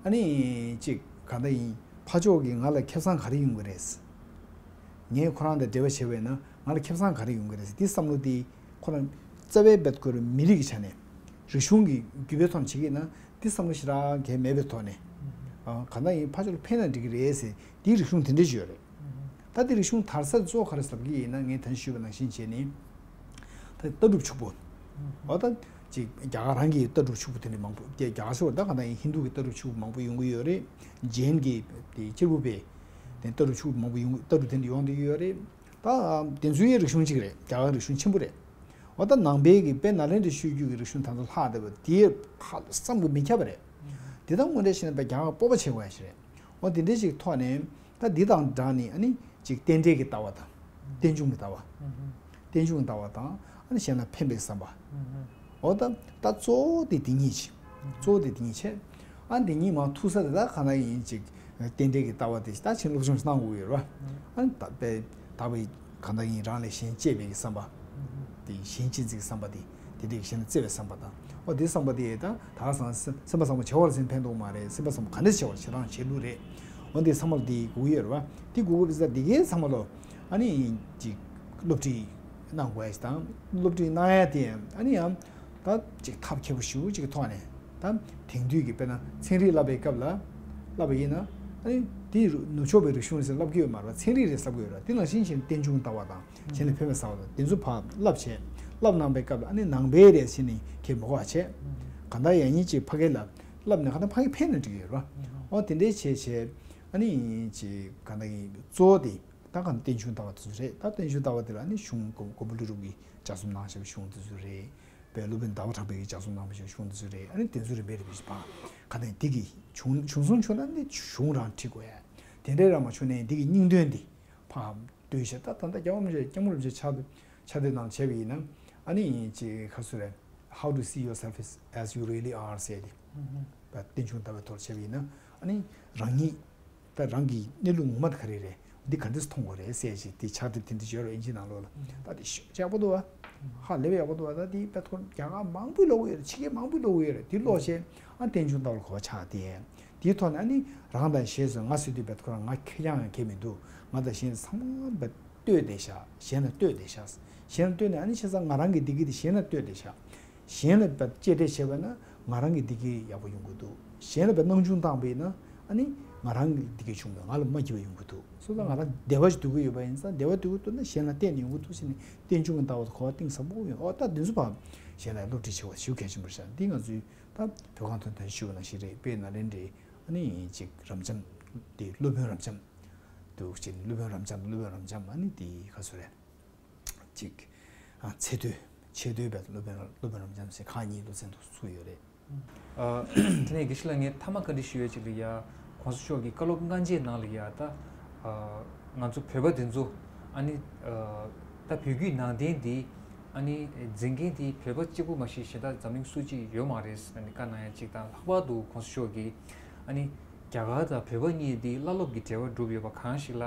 ཨ་ནི་ཅིག་ག་འདྲ་ཡིན་ཕར་ཕྱོགས་ཀྱིས་ང་ལ་ཁེ་བཟང་ག་རེ་ཡོང་གི་རེད། ངས་ཁོ་རང་དང་འབྲེལ་བ་བྱས་པ་ཡིན་ན་ང་ལ་ཁེ་བཟང་ག་རེ་ཡོང་གི་རེད་ཟེར་དེ་བསམ་བློ་དེ་ཁོ་རང་རྩ་བའི་རྦད་ཁོ་རང་མི་རིགས་ཀྱི་ཆ་ནས་རིག་གཞུང་གི་རྒྱུད་པའི་ཐོག་ནས་བྱེད་ཀྱི་ཡིན་ན། འདི་བསམ་བློ་ཞེ་དྲག་གང་ཡང་མེད་པའི་ཐོག་ནས། ཨ་གང་ལྟར་ཡིན་ཕར་ཕྱོགས་ལ་ཕན་ན་འགྲིག་གི་རེད་ཟེར་འདིའི་རིག་གཞུང་དེ་འདྲ་ཞིག་ཡོད་རེད། ད་འདི་རིག་གཞུང་དར་ས་གཙོ་བོ་ག་རེ་ཟེར་ལབ་ཀྱི་ཡིན་ན་ངས་ད་ཞུས་པ་ནང་བཞིན་བྱས་ནས། ད་ལྟ་གྲུབ་ཕྱུག་པོ། འོ་ད་ཅིག་རྒྱ་གར་རང་གི་ལྟ་གྲུབ་ཕྱུག་པོ་དེ་འདྲ་མང་པོ་དེ་རྒྱ་གར་ཕྱོགས་ད་གང་ལྟར་ཡིན་ཧིན་རྡུ་གི་ལྟ་གྲུབ་ཕྱུག་པོ་མང་པོ་ཡོང་གི་ཡོད་རེད། ཇེན་གྱི་དེ་གཅེར་བུ་པའི་དེ་ལྟ་གྲུབ་ཕྱུག་པོ་མང་པོ་ཡོང་ལྟ་གྲུབ་དེ་འདྲ་ཡོང་བསྡད་ཀྱི་ཡོད་རེད། ད་དེ་ཚོའི་རིག་གཞུང་གཅིག་རེད། རྒྱ་གར་རིག་གཞུང་ཆེན་པོ་རེད། འོ་ད་ནང་པའི་གི་དཔལ་ནཱ་ལེནྡྲའི་ཆོས་བརྒྱུད་ཀྱི་རིག་གཞུང་ད་ལྟ་ལྷག་བསྡད་པ་དེ་ཧ་བསམ་གྱིས་མི་ཁྱབ་པ་རེད། དེ་དག་དངོས་འབྲེལ་བྱས་ན་དཔེ་རྒྱ་གར་སྤོབས་པ་བྱེད་དགོས་ཡ་ཞིག་རེད། འོ་དེ་འདྲའི་ཞིག་ཐོག་ནས་ད་འདི་དང་སྦྲགས་ནས་ཨ་ནི་ཅིག་རྟེན་འབྲེལ་གྱི་ལྟ་བ་དང་། རྟེན་འབྱུང་གི་ལྟ་བ། རྟེན་འབྱུང་གི་ལྟ་བ་དང་ཨ་ནི་གཞན་ལ་ཕན་པའི་བསམ་པ། འོ་ད་ད་གཙོ་བོ་དེ་འདི་གཉིས་བྱས། གཙོ་བོ་དེ་འདི་གཉིས་བྱས། ཨ་འདི་གཉིས་མར་ཐུག་ས་དེ་ད་གང་ལྟར་ཡིན་ཅིག་རྟེན་འབྲེལ་གྱི་ལྟ་བ་དེ་ད་ཕྱིན་སློབ་སྦྱོང་གནང་དགོས་ཡོད་རེད་བ། ཨ་ནི་ད་དཔེ་ད་བའི་གང་ལྟར་ཡིན་རང་ལས་གཞན་གཅེས་པའི་བསམ་པ། དེ་གཞན་གཅེས་འཛིན་གྱི་བསམ་པ་དེ་དེ་དེ་གཞན་ལ་བརྩེ་བའི་བསམ་པ་དང་། འོ་དེ་བསམ་པ་དེ་ད་ད་ག་སང་སེམས་པ་བཟང་པོ་བྱེད་པ་ལ་སེམས་ཕན་ཐོགས་མ་རེད། སེམས་པ་བཟང་པོ་ག་འདྲ་བྱེད་པ་ལ་བྱེད་སྟངས་བྱེད་ལུགས་རེད། འོ་དེ་ཚང་མ་ལ་དེ་དགོས་ཀྱི་ཡོད་རེད་བ། དེ་དགོས་ཀྱི་ཡོད་པ་ས་དེ་གའི་ཚང་མ་ལོ་ཨ་ནི་ཅིག་སློབ་ཁྲིད་གནང་དགོས་ཡ་ཞིག་དང་སློབ་ཁྲིད་གནང་ཡ་དེ་ཨ་ནི་ཡང་། ད་ཅིག་ཐབས་མཁས་པོ་ཞེ་པོ་ཅིག་གི་ཐོག་ནས་ད་དེང་དུས་ཀྱི་དཔེར་ན་ཚན་རིག་བསླབ་པའི་སྐབས་ལ་བསླབ་པ་ཡིན་ན་ཨ་ནི་དེ་ནུབ་ཕྱོགས་པའི་རིག་གཞུང་ཟེར་བསླབ་ཀྱི་ཡོད་མ་རེད་པ། ཚན་རིག་རེད་བསླབ་ཀྱི་ཡོད་རེད། དེ་ནང་བཞིན་བྱས་ནས་རྟེན་འབྱུང་ལྟ་བ་དང་གཞན་ལ་ཕན་པའི་བསམ་པ་དང་དེ་ཚོ་ཕར་བསླབ་བྱས་བསླབ་གནང་པའི་སྐབས་ལ་ཨ་ནི་ནང་པའི་རེད་ཟེར་ནས་ཁྱེད་མི་དགོས་པ་བྱས། གང་ལྟར་ཡང་སྙིང་གཅིག་ཕ་གི་ལ་བསླབ་ནས་གང་ལྟར་ཕ་གི་ཕན་ན་འགྲིག་གི་ཡོད་རེད་པ། འོ་དེ་འདྲའི་བྱས་བྱས་ཨ་ནི་ཅིག་གང་ལྟར་ཡིན་གཙོ་བོ་དེ། ད་གང་རྟེན་འབྱུང་ལྟ་བ་དེ་ཚོ་རེད། ད་རྟེན་འབྱུང་ལྟ་བ་དེ་ལ་ནི་གཞུང་མགོན་པོ་ཀླུ་སྒྲུབ་ཀྱིས་ལྗགས་རྩོམ་གནང་བཞག་པའི་གཞུང་དེ་ཚོ་རེད། དཔལ་སློབ་དཔོན་ཟླ་བ་གྲགས་པས་ཀྱིས་ལྗགས་རྩོམ་གནང་བཞག་པའི་གཞུང་དེ་ཚོ་རེད། ཨ་ནི་དེ་ཚོ་རིམ་པས་རིམ་པས་ཕར་ག་ནས་འདི་གི་བྱུང་བྱུང་སོང་བྱུང་ན་ནི་གཞུང་རང་ཁྲིད་དགོས་ཡ། དེ་འདྲའི་རང་མ་བྱུང་ནའི་འདི་གི་སྙིང་དོན་འདི་ཕར་ལྟོས་བྱས། ད་ད་ལྟ་རྒྱལ་བ་རིན་པོ་ཆེ་སྐྱབས་མགོན་རིན་པོ་ཆེ་ཕྱག་ཏུ་ ཆ་དེ་ནང་བྱས་པ་ཡིན་ན། ཨ་ནི་ཅིག་ཁ་སུ་རེད། How to see yourself is as you really are ཟེར་ཏེ། རྟེན་འབྱུང་ལྟ་བའི་ཐོག་བྱས་པ་ཡིན་ན། ཨ་ནི་རང་ཉིད་ད་རང་གི་གནས་ལུགས་ངོ་མ་དེ་ག་རེ་རེད། འདི་ག་འདྲས་མཐོང་དགོས་རེད་ཟེར་ཞིག་དེ་ཕྱག་དེབ་དེ་འདྲ་ཡོད་རེད། ཨིན་ཇི་ནང་ལོགས་ལ། ད་དེ་ཞེ་པོ་ཡག་པོ་འདུག་བ། ཧ་ལས་པའི་ཡག་པོ་འདུག་བ། ད་དེ་དཔེ་ཐོག་རྒྱ་གར་མང་པོའི་ལོག་ཡོད་རེད། ཕྱི་རྒྱལ་མང་པོའི་ལོག་ཡོད་རེད། དེ་ལོག་བྱས་ཨ་རྟེན་འབྱུང་ལྟ་བ་ལ་གོ་བ་ཆགས་ཏེ། དེའི་ཐོག་ནས་ཨ་ནི་རང་དང་གཞན་སོགས་ང་ཟེར་དུས་དཔེ་ཐོག་ང་ཁེར་རྐྱང་ཡང་ཁེར་མི་འདུག་ང་དང་གཞན་ཚང་མ་བ་ལྟོས་ཏེ་བཞག་གཞན་ལ་ལྟོས་ཏེ་བཞག་གཞན་ལ་ལྟོས་ནས་ཨ་ནི་བྱས་ཙང་ང་རང་གི་བདེ་སྐྱིད་དེ་གཞན་ལ་ལྟོས་ཏེ་བཞག་གཞན་ལ་བ་གཅེས་སྤྲས་བྱས་པ་ན་ང་རང་གི་བདེ་སྐྱིད་ཡག་པོ་ཡོང་གི་འདུག་གཞན་ལ་བ་སྣང་ཆུང་བཏང་པ་ཡིན་ན་ཨ་ནི་ང་རང་གི་བདེ་སྐྱིད་བྱུང་བས་ང་ལ་མ་སྐྱིད་པ་ཡོང་གི་འདུག་སོ་སོ་ང་རང་བདེ་བ་ཞིག་སྡུག་གི་ཡོད་པ་ཡིན་ཙང་བདེ་བ་སྡུག་གི་འདུག་ན་གཞན་ལ་བརྟེན་ནས་ཡོང་གི་འདུག་ཟེར་ནས་རྟེན་འབྱུང་གི་ལྟ་བ་དང་གོ་བ་གཏིང་ཟབ་པོ་ཡོད། ཨོ་ད་འདི་ཚོ་ཕར་གཞན་ལ་སློབ་ཁྲིད་བྱེད་པ་ཞེ་པོ་གལ་ཆེན་པོ་རེད་ཤག་འདི་ང་ཚོའི་ད་བོད་ཁང་དོན་དུ་ཞུ་བ་ནང་བཞིན་རེད། དཔེར་ན་ལན་རེད། ཨ་ནི་ཅིག་རབ་འབྱམས་དེ་སློབ་དཔོན་རབ་འབྱམས་འདུག་ཅིང་སློབ་དཔོན་རབ་འབྱམས་སློབ་དཔོན་རབ་འབྱམས་ཨ་ནི་དེ་ག་ཚོད་རེད། ཅིག་ཨ་ཚེ་ཐོས་ཆེ་བསྟོད་པའི་སློབ་དཔོན་སློབ་དཔོན་རབ་འབྱམས་ཟེར་ཁག་གཉིས་སློབ་ཚན་དུ་ཚུགས་ཡོད་རེད། ཨ་དེ་ནས་དགེ་བཤེས་ལགས་ངས་མཐའ་མ་བཀའ་འདྲི་ཞུ་ཡས་ཅིག་ལ་ཡ། གོང་ས་མཆོག་གི་བཀའ་སློབ་སྔ་རྗེས་ནང་ལ་ཡ་ད་ཨ་ང་ཚོ་བོད་པ་འདི་ཚོ་ཨ་ནི་ཨ་ད་བོད་བརྒྱུད་ནང་བསྟན་འདི་ཨ་ནི་འཛིན་མཁན་འདི་བོད་པ་གཅིག་པུ་མ་ཞིག་གཞན་དག་འཛམ་གླིང་སུ་གཅིག་ཡོད་མ་རེད་ཟེར་ནས་བཀའ་གནང་ཡ་ཅིག་དང་། ལྷག་པར་དུ་གོང་ས་མཆོག་གིས་ཨ་ནི་རྒྱ་གར་དང་བོད་པ་གཉིས་འདི་བླ་སློབ་ཀྱི་འབྲེལ་བ་གྲུབ་ཡོད་པ་གང་ཞིག་ལ།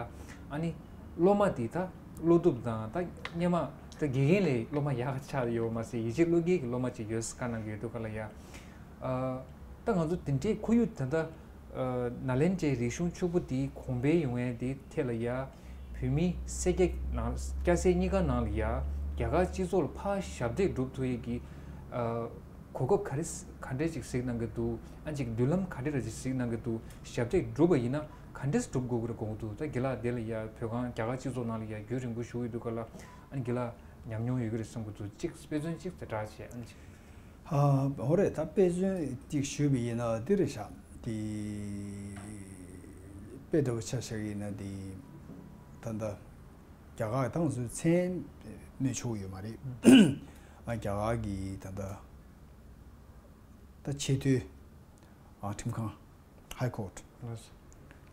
ཨ་ནི་སློབ་མ་འདི་ད་བློ་སྟོབས་དང་ད་སྔོན་མ་ད་དགེ་རྒན་ལས་སློབ་མ་ཡག་ཆགས་ཡོད་མ་ཟད་ཡིད་ཆེས་བློ་སྐྱེད་ཀྱི་སློབ་མ་ཅིག་ཡོད་ཟེར་བཀའ་གནང་གི་ཡོད་འདུག་ག་ལ་ཡ། ཨ་ད་ང་ཚོ་དེ་འདྲའི་ཁོར་ཡུག་ད་ལྟ་ཨ་ནཱ་ལེནྡྲའི་རིག་གཞུང་ཕྱུག་པོ་འདིའི་གོང་འཕེལ་ཡོང་ཡས་འདི་ཐད་ལ་ཡ། བོད་མི་སེར་སྐྱ་ནང་སྐྱ་སེར་གཉིས་ཀ་ནང་ལ་ཡ་རྒྱ་གར་སྤྱི་ཚོགས་ལ་ཕར་ཞབས་འདེགས་སྒྲུབ་ཐུབ་ཡས་ཀྱི་ཨ་གོ་སྐབས་ག་རེ་ག་འདྲས་ཅིག་གཟིགས་གནང་གི་འདུག་ཨ་ཅིག་མདུན་ལམ་ག་འདྲས་ར་ཅིག་གཟིགས་གནང་གི་འདུག་ཞབས་འདེགས་སྒྲུབ་པ་ཡིན་ན་ག་འདྲས་སྒྲུབ་དགོས་ཀྱི་རེད་དགོངས་འདུག་ད་དགེ་ལགས་དེ་ལ་ཡ་བོད་ཁང་རྒྱ་གར་སྤྱི་ཚོགས་ནང་ལ་ཡ་རྒྱུན་རིང་པོ་བཞུགས་ཡོད་འདུག་ག་ལ། ཨ་ནི་དགེ་ལགས་ཉམས་མྱོང་ཡོད་ཀྱི་རེད་བསམ་གྱི་འདུག་ཅིག་དཔེ་མཚོན་ཅིག་དེ་འདྲ་བྱས་ཨ་ནི་ཅིག་ཨ་འོ་རེད། ད་དཔེ་མཚོན་ཅིག་ཞུས་པ་ཡིན་ན་འདི་རེད་ཤག་དེ་དཔེ་འདྲ་བོ་ཆ་བཞག་ཡིན་ན་དེ་ད་ལྟ་རྒྱ་གར་ད་ང་ཚོའི་མཚན་སྨོས་ཆོག་ཡོད་མ་རེད། ཨ་རྒྱ་གར་གྱི་ད་ལྟ་ད་ཆེས་མཐོའི་ཨ་ཁྲིམས་ཁང་། High Court། ལགས་སོ།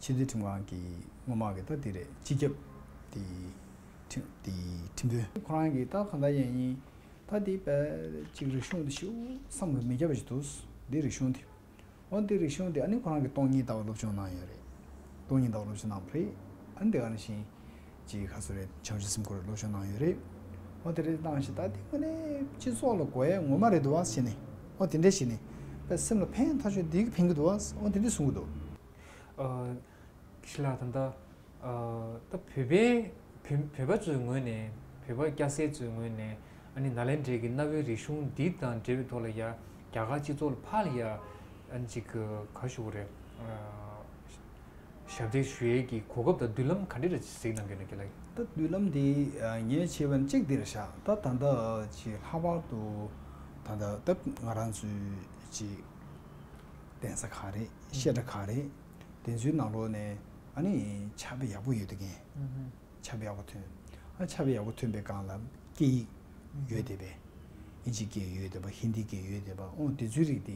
ཆེས་མཐོའི་ཁྲིམས་ཁང་གི་སྔོན་མ་གི་ད་དེ་རེད། སྤྱི་ཁྱབ་དེ་ཁྲིམས་དེ་ཁྲིམས་དཔོན་ཁོ་རང་གིས་ད་གང་ལྟར་ཡིན་ཡིན་ད་དེ་བས་ཅིག་རིག་གཞུང་དེ་ཞེ་པོ་བསམ་གྱིས་མི་ཁྱབ་པ་ཞིག་འདུག་འདི་རིག་གཞུང་དེ། འོ་འདི་རིག་གཞུང་དེ་ཨ་ནི་ཁོ་རང་གིས་སྟོང་ཉིད་ལྟ་བ་སློབ་སྦྱོང་གནང་ཡོད་རེད། སྟོང་ཉིད་ལྟ་བ་སློབ་སྦྱོང་གནང་བ་རེད། ཨ་ནི་དེ་ག་ནང་བཞིན་ཅིག་ག་ཚོད་རེད། བྱང་ཆུབ་སེམས་ཁོ་རང་སློབ་སྦྱོང་གནང་ཡོད་རེད། འོ་དེ་རེད། བཏང་ཞིག་ད་དེ་དངོས་གནས་སྤྱི་ཚོགས་ལ་དགོས་ཡ་ངོ་མ་རེད་འདུག་བ་ཟེར་ནས། འོ་དེ་འདྲ་བྱས་ནས་དཔེ་སེམས་ལ་ཕན་ཐག་ཆོད་འདི་གི་ཕན་གི་འདུག་བ། འོ་དེ་འདྲ་གསུང་གི་འདུག་ཨ་ཞི་ལགས་ད་ལྟ་ཨ་ད་བོད་པའི་བོད་བོད་པ་ཚོའི་ངོས་ནས་བོད་པ་སྐྱ་སེར་ཚོའི་ངོས་ནས་ཨ་ནི་ནཱ་ལེནྡྲའི་གི་གནའ་བོའི་རིག་གཞུང་འདི་དང་འབྲེལ་བའི་ཐོག་ལ་ཡ་རྒྱ་གར་སྤྱི་ཚོགས་ལ་ཕར་ལ་ཡ་ཨ་ནི་ཅིག་ག་ཞུ་དགོས་རེད། ཨ་ཞབས་འདེགས་ཞུ་ཡས་ཀྱི་གོ་སྐབས་དང་མདུན་ལམ་ག་འདྲ་རེ་གཟིགས་གནང་གི་ན་དགེ་ལགས། ད་མདུན་ལམ་དེ་ཨ་ངས་བྱས་པ་ནི་གཅིག་འདི་རེད་ཤག་ད་ད་ལྟ་ཅིག་ལྷག་པར་དུ་ད་ལྟ་ད་ང་རང་ཚོའི་ཅིག་གདན་ས་ག་རེད། བཤད་གྲྭ་ག་རེད། དེ་ཚོའི་ནང་ལོགས་ནས་ཨ་ནི་ཕྱག་དཔེ་ཡག་པོ་ཡོད་དེ་གན། ཕྱག་དཔེ་ཡག་པོ་ཐོན། ཨ་ཕྱག་དཔེ་ཡག་པོ་ཐོན་པའི་སྒང་ལ་སྐད་ཡིག་ཡོད་བསྡད་པས། ཨིན་ཇི་སྐད་ཡོད་བསྡད་པ། ཧིན་དི་སྐད་ཡོད་བསྡད་པ། ཨོ་དེ་ཚོའི་རིགས་དེ་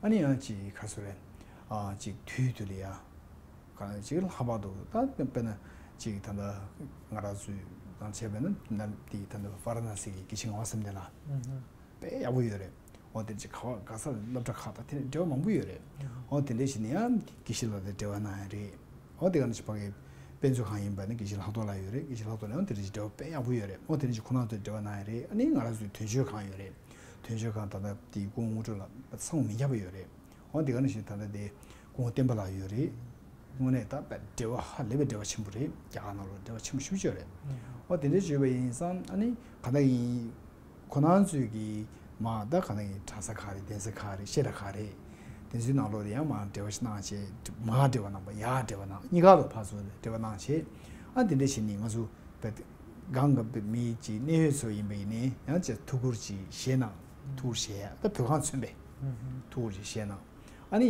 ཨ་ནི་ཡང་ཅིག་ག་རེ་ཟེར་རེད། ཨ་ཅིག་དུས་དུས་ལ་ཡ། གང་ཅིག་ལྷག་པར་དུ་ད་དཔེར་ན་ཅིག་ད་ལྟ་ང་རང་ཚོའི་ནང་བྱས་པས་ན་ནམ་དེ་ད་ལྟ་ཝཱ་ར་ཎ་སི་གི་དགེ་བཤེས་ངག་དབང་བསམ་གཏན་ལགས་དཔེ་ཡག་པོ་ཡོད་རེད། འོ་དེ་ཅིག་ག་བ་ག་ས་སློབ་གྲྭ་ཁག་དང་དེ་འདྲ་འབྲེལ་བ་མང་པོ་ཡོད་རེད། འོ་དེ་འདྲ་ཞིག་ནས་ཡང་དགེ་བཤེས་ལགས་དང་འབྲེལ་བ་གནང་ཡ་རེད། འོ་དེ་ག་ནང་བཞིན་ཕ་གི་དཔེ་མཛོད་ཁང་ཡིན་པ་ནི་དགེ་བཤེས་ལྷག་རྡོར་ལགས་ཡོད་རེད། དགེ་བཤེས་ལྷག་རྡོར་ལགས་ཡང་དེ་འདྲ་ཞིག་འབྲེལ་བ་དཔེ་ཡག་པོ་ཡོད་རེད། འོ་དེ་འདྲ་ཞིག་ཁོང་རྣམ་ཚོ་འབྲེལ་བ་གནང་ཡ་རེད། ཨ་ནི་ང་རང་ཚོའི་དོན་གཅོད་ཁང་ཡོད་རེད། དོན་གཅོད་ཁང་ད་ལྟ་དེ་སྐུ་ངོ་དངོས་གྲུབ་ལགས་ཚང་མ་མི་ཁྱབ་པ་ཡོད་རེད། འོ་དེ་ག་ནང་བཞིན་ད་ལྟ་དེ་སྐུ་ངོ་བསྟན་པ་ལགས་ཡོད་རེད། དངོས་གནས་ད་དཔེ་འབྲེལ་བ་ཧ་ལས་པའི་འབྲེལ་བ་ཆེན་པོ་རེད། རྒྱ་གར་ནང་ལོགས་འབྲེལ་བ་ཆེན་པོ་ཞེ་པོ་ཅིག་ཡོད་རེད། འོ་དེ་འདྲ་བྱས་པ་ཡིན་ཙང་ཨ་ནི་ག་ད་ཡིན། ཁོ་རང་ཚོས་ཀྱི་མ་ད་ག་ནང་གི་གྲྭ་ས་ག་རེ། གདན་ས་ག་རེ། བཤད་གྲྭ་ག་རེ། དེ་ཚོའི་ནང་ལོགས་ལ་ཡང་མར་འབྲེལ་བ་ཞིག་གནང་བྱས། མར་འབྲེལ་བ་གནང་པ། ཡར་འབྲེལ་བ་གནང་། གཉིས་ཀ་ལ་ཕར་ཚུར་འབྲེལ་བ་གནང་བྱས། ཨ་དེ་འདྲ་བྱས་ནས་ང་ཚོ་བོད་གང་ག་བོད་མི་ཅིག་གནད་ཡོད་ཚོ་ཡིན་པ་ཡིན་ནའི་ཡང་ཅིག་ཐུགས་ཁུར་ཅིག་བཞེས་གནང་། ཐུགས་ཁུར་བཞེས་ཡ་ད་བོད་ཁང་མཚོན་པའི་ཐུགས་ཁུར་ཅིག་བཞེས་གནང་། ཨ་ནི་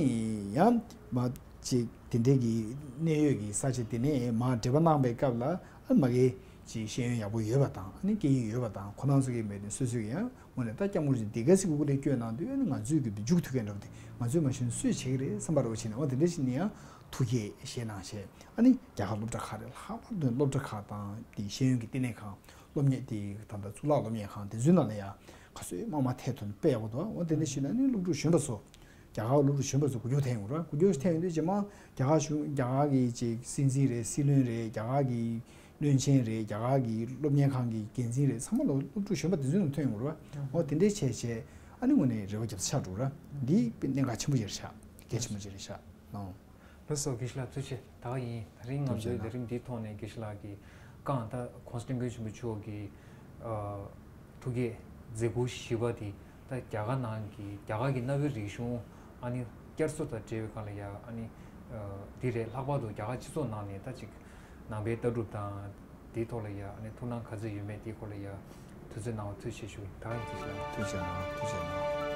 ཡང་མ་ཅིག་དེ་འདྲའི་གི་གནད་ཡོད་ཀྱི་ས་ཆ་དེ་ནས་མར་འབྲེལ་བ་གནང་པའི་སྐབས་ལ་ཨ་མ་གི་ཅིག་ཤེས་ཡོན་ཡག་པོ་ཡོད་པ་དང་། ཨ་ནི་སྐད་ཡིག་ཡོད་པ་དང་། ཁོ་རང་ཚོ་གི་མེད་ནས་སོ་སོ་གི་ཡང་དངོས་གནས་ད་སྐྱབས་མགོན་རིན་པོ་ཆེ་འདི་ག་ཟིག་གི་སྐུ་ལས་བསྐྱོན་གནང་དུས་ཨ་ནི་ང་ཚོས་གི་མཇུག་ཐུག་མཁན་འདྲ་པོ་དེ་ང་ཚོས་མ་ཤེས་ན་སུས་བྱེད་ཀྱི་རེད་བསམ་པ་འདྲ་པོ་བྱས་ནས། འོ་དེ་འདྲ་ཞིག་ནས་ཡང་ཐུགས་བསྐྱེད་བཞེས་གནང་བྱས། ཨ་ནི་རྒྱ་གར་སློབ་གྲྭ་ཁག་རེད། ལྷག་པར་དུ་སློབ་གྲྭ་ཁག་དང་དེ་ཤེས་ཡོན་གྱི་བསྟི་གནས་ཁང་། སློབ་གཉེར་དེ་ད་ལྟ་གཙུག་ལག་སློབ་གཉེར་ཁང་དེ་ཚོའི་ནང་ལ་ཡང་ག་ཚོད་དམའ་དམའ་ཐད་ཐོན་དཔེ་ཡག་པོ་འདུག་འོ་དེ་འདྲ་ཞིག་ལ་ནི་སློབ་ཕྲུག་གཞོན་པ་ཚོ། རྒྱ་གར་སློབ་ཕྲུག་གཞོན་པ་ཚོ་འགུལ་སྐྱོད་ཐེབས་ཡོང་ར། འགུལ་སྐྱོད་ཐེབས་ཡོང་དུས་རྗེས་མ་རྒྱ་གར་གཞུང་རྒྱ་གར་གྱི་ཅིག་སྲིད་འཛིན་རེད། སྲིད་བློན་རེད། རྒྱ་གར་གྱི་བློན་ཆེན་རེད། རྒྱ་གར་གྱི་སློབ་གཉེར་ཁང་གི་འགན་འཛིན་རེད། ཚང་མ་ལ་སློབ་ཕྲུག་གཞོན་པ་དེ་ཚོའི་ནང་ཐོན་ཡོང་ར། འོ་དེ་འདྲའི་བྱས་བྱས་ཨ་ནི་དངོས་གནས་རེ་བ་རྒྱབ་ས་ཆགས་འགྲོ་ར། འདི་གནད་འགག་ཆེན་པོ་ཞིག་རེད་ཤག་གལ་ཆེན་པོ་ཞིག་རེད་ཤག་ཨང་། ལགས་སོ། དགེ་བཤེས་ལགས་ཐུགས་རྗེ་ཆེ། ད་ག་ཡིན། ད་རིང་ང་ཚོའི་ལས་རིམ་འདིའི་ཐོག་ནས་དགེ་བཤེས་ལགས་ཀྱིས་བཀའ་ད་༸གོང་ས་༸སྐྱབས་མགོན་ཆེན་པོ་མཆོག་གི་ཨ་ཐུགས་བསྐྱེད་མཛད་ཁུར་བཞི་པ་དེ་ད་རྒྱ་གར་ནང་གི་རྒྱ་གར་གྱི་གནའ་བོའི་རིག་གཞུང་ཨ་ནི་བསྐྱར་གསོ་དང་འབྲེལ་བའི་སྒང་ལ་ཡ་ཨ་ནི་ཨ་འདི་རེད། ལྷག་པར་དུ་རྒྱ་གར་སྤྱི་ཚོགས་ནང་ནས་ད་ཅིག་ནང་པའི་ལྟ་གྲུབ་དང་དེའི་ཐོག་ལ་ཡ་ཨ་ནི་ཐུགས་སྣང་ག་ཚོད་ཡོད་མེད་དེའི་སྐོར་ལ་ཡ་དུས་ཚོད་གནང་བ་ཐུགས་རྗེ་ཆེ་ཞུ། ད་ག་ཡིན། ཐུགས་རྗེ་གནང་། ཐུགས་རྗེ་གནང་། ཐུགས་རྗེ་གནང་།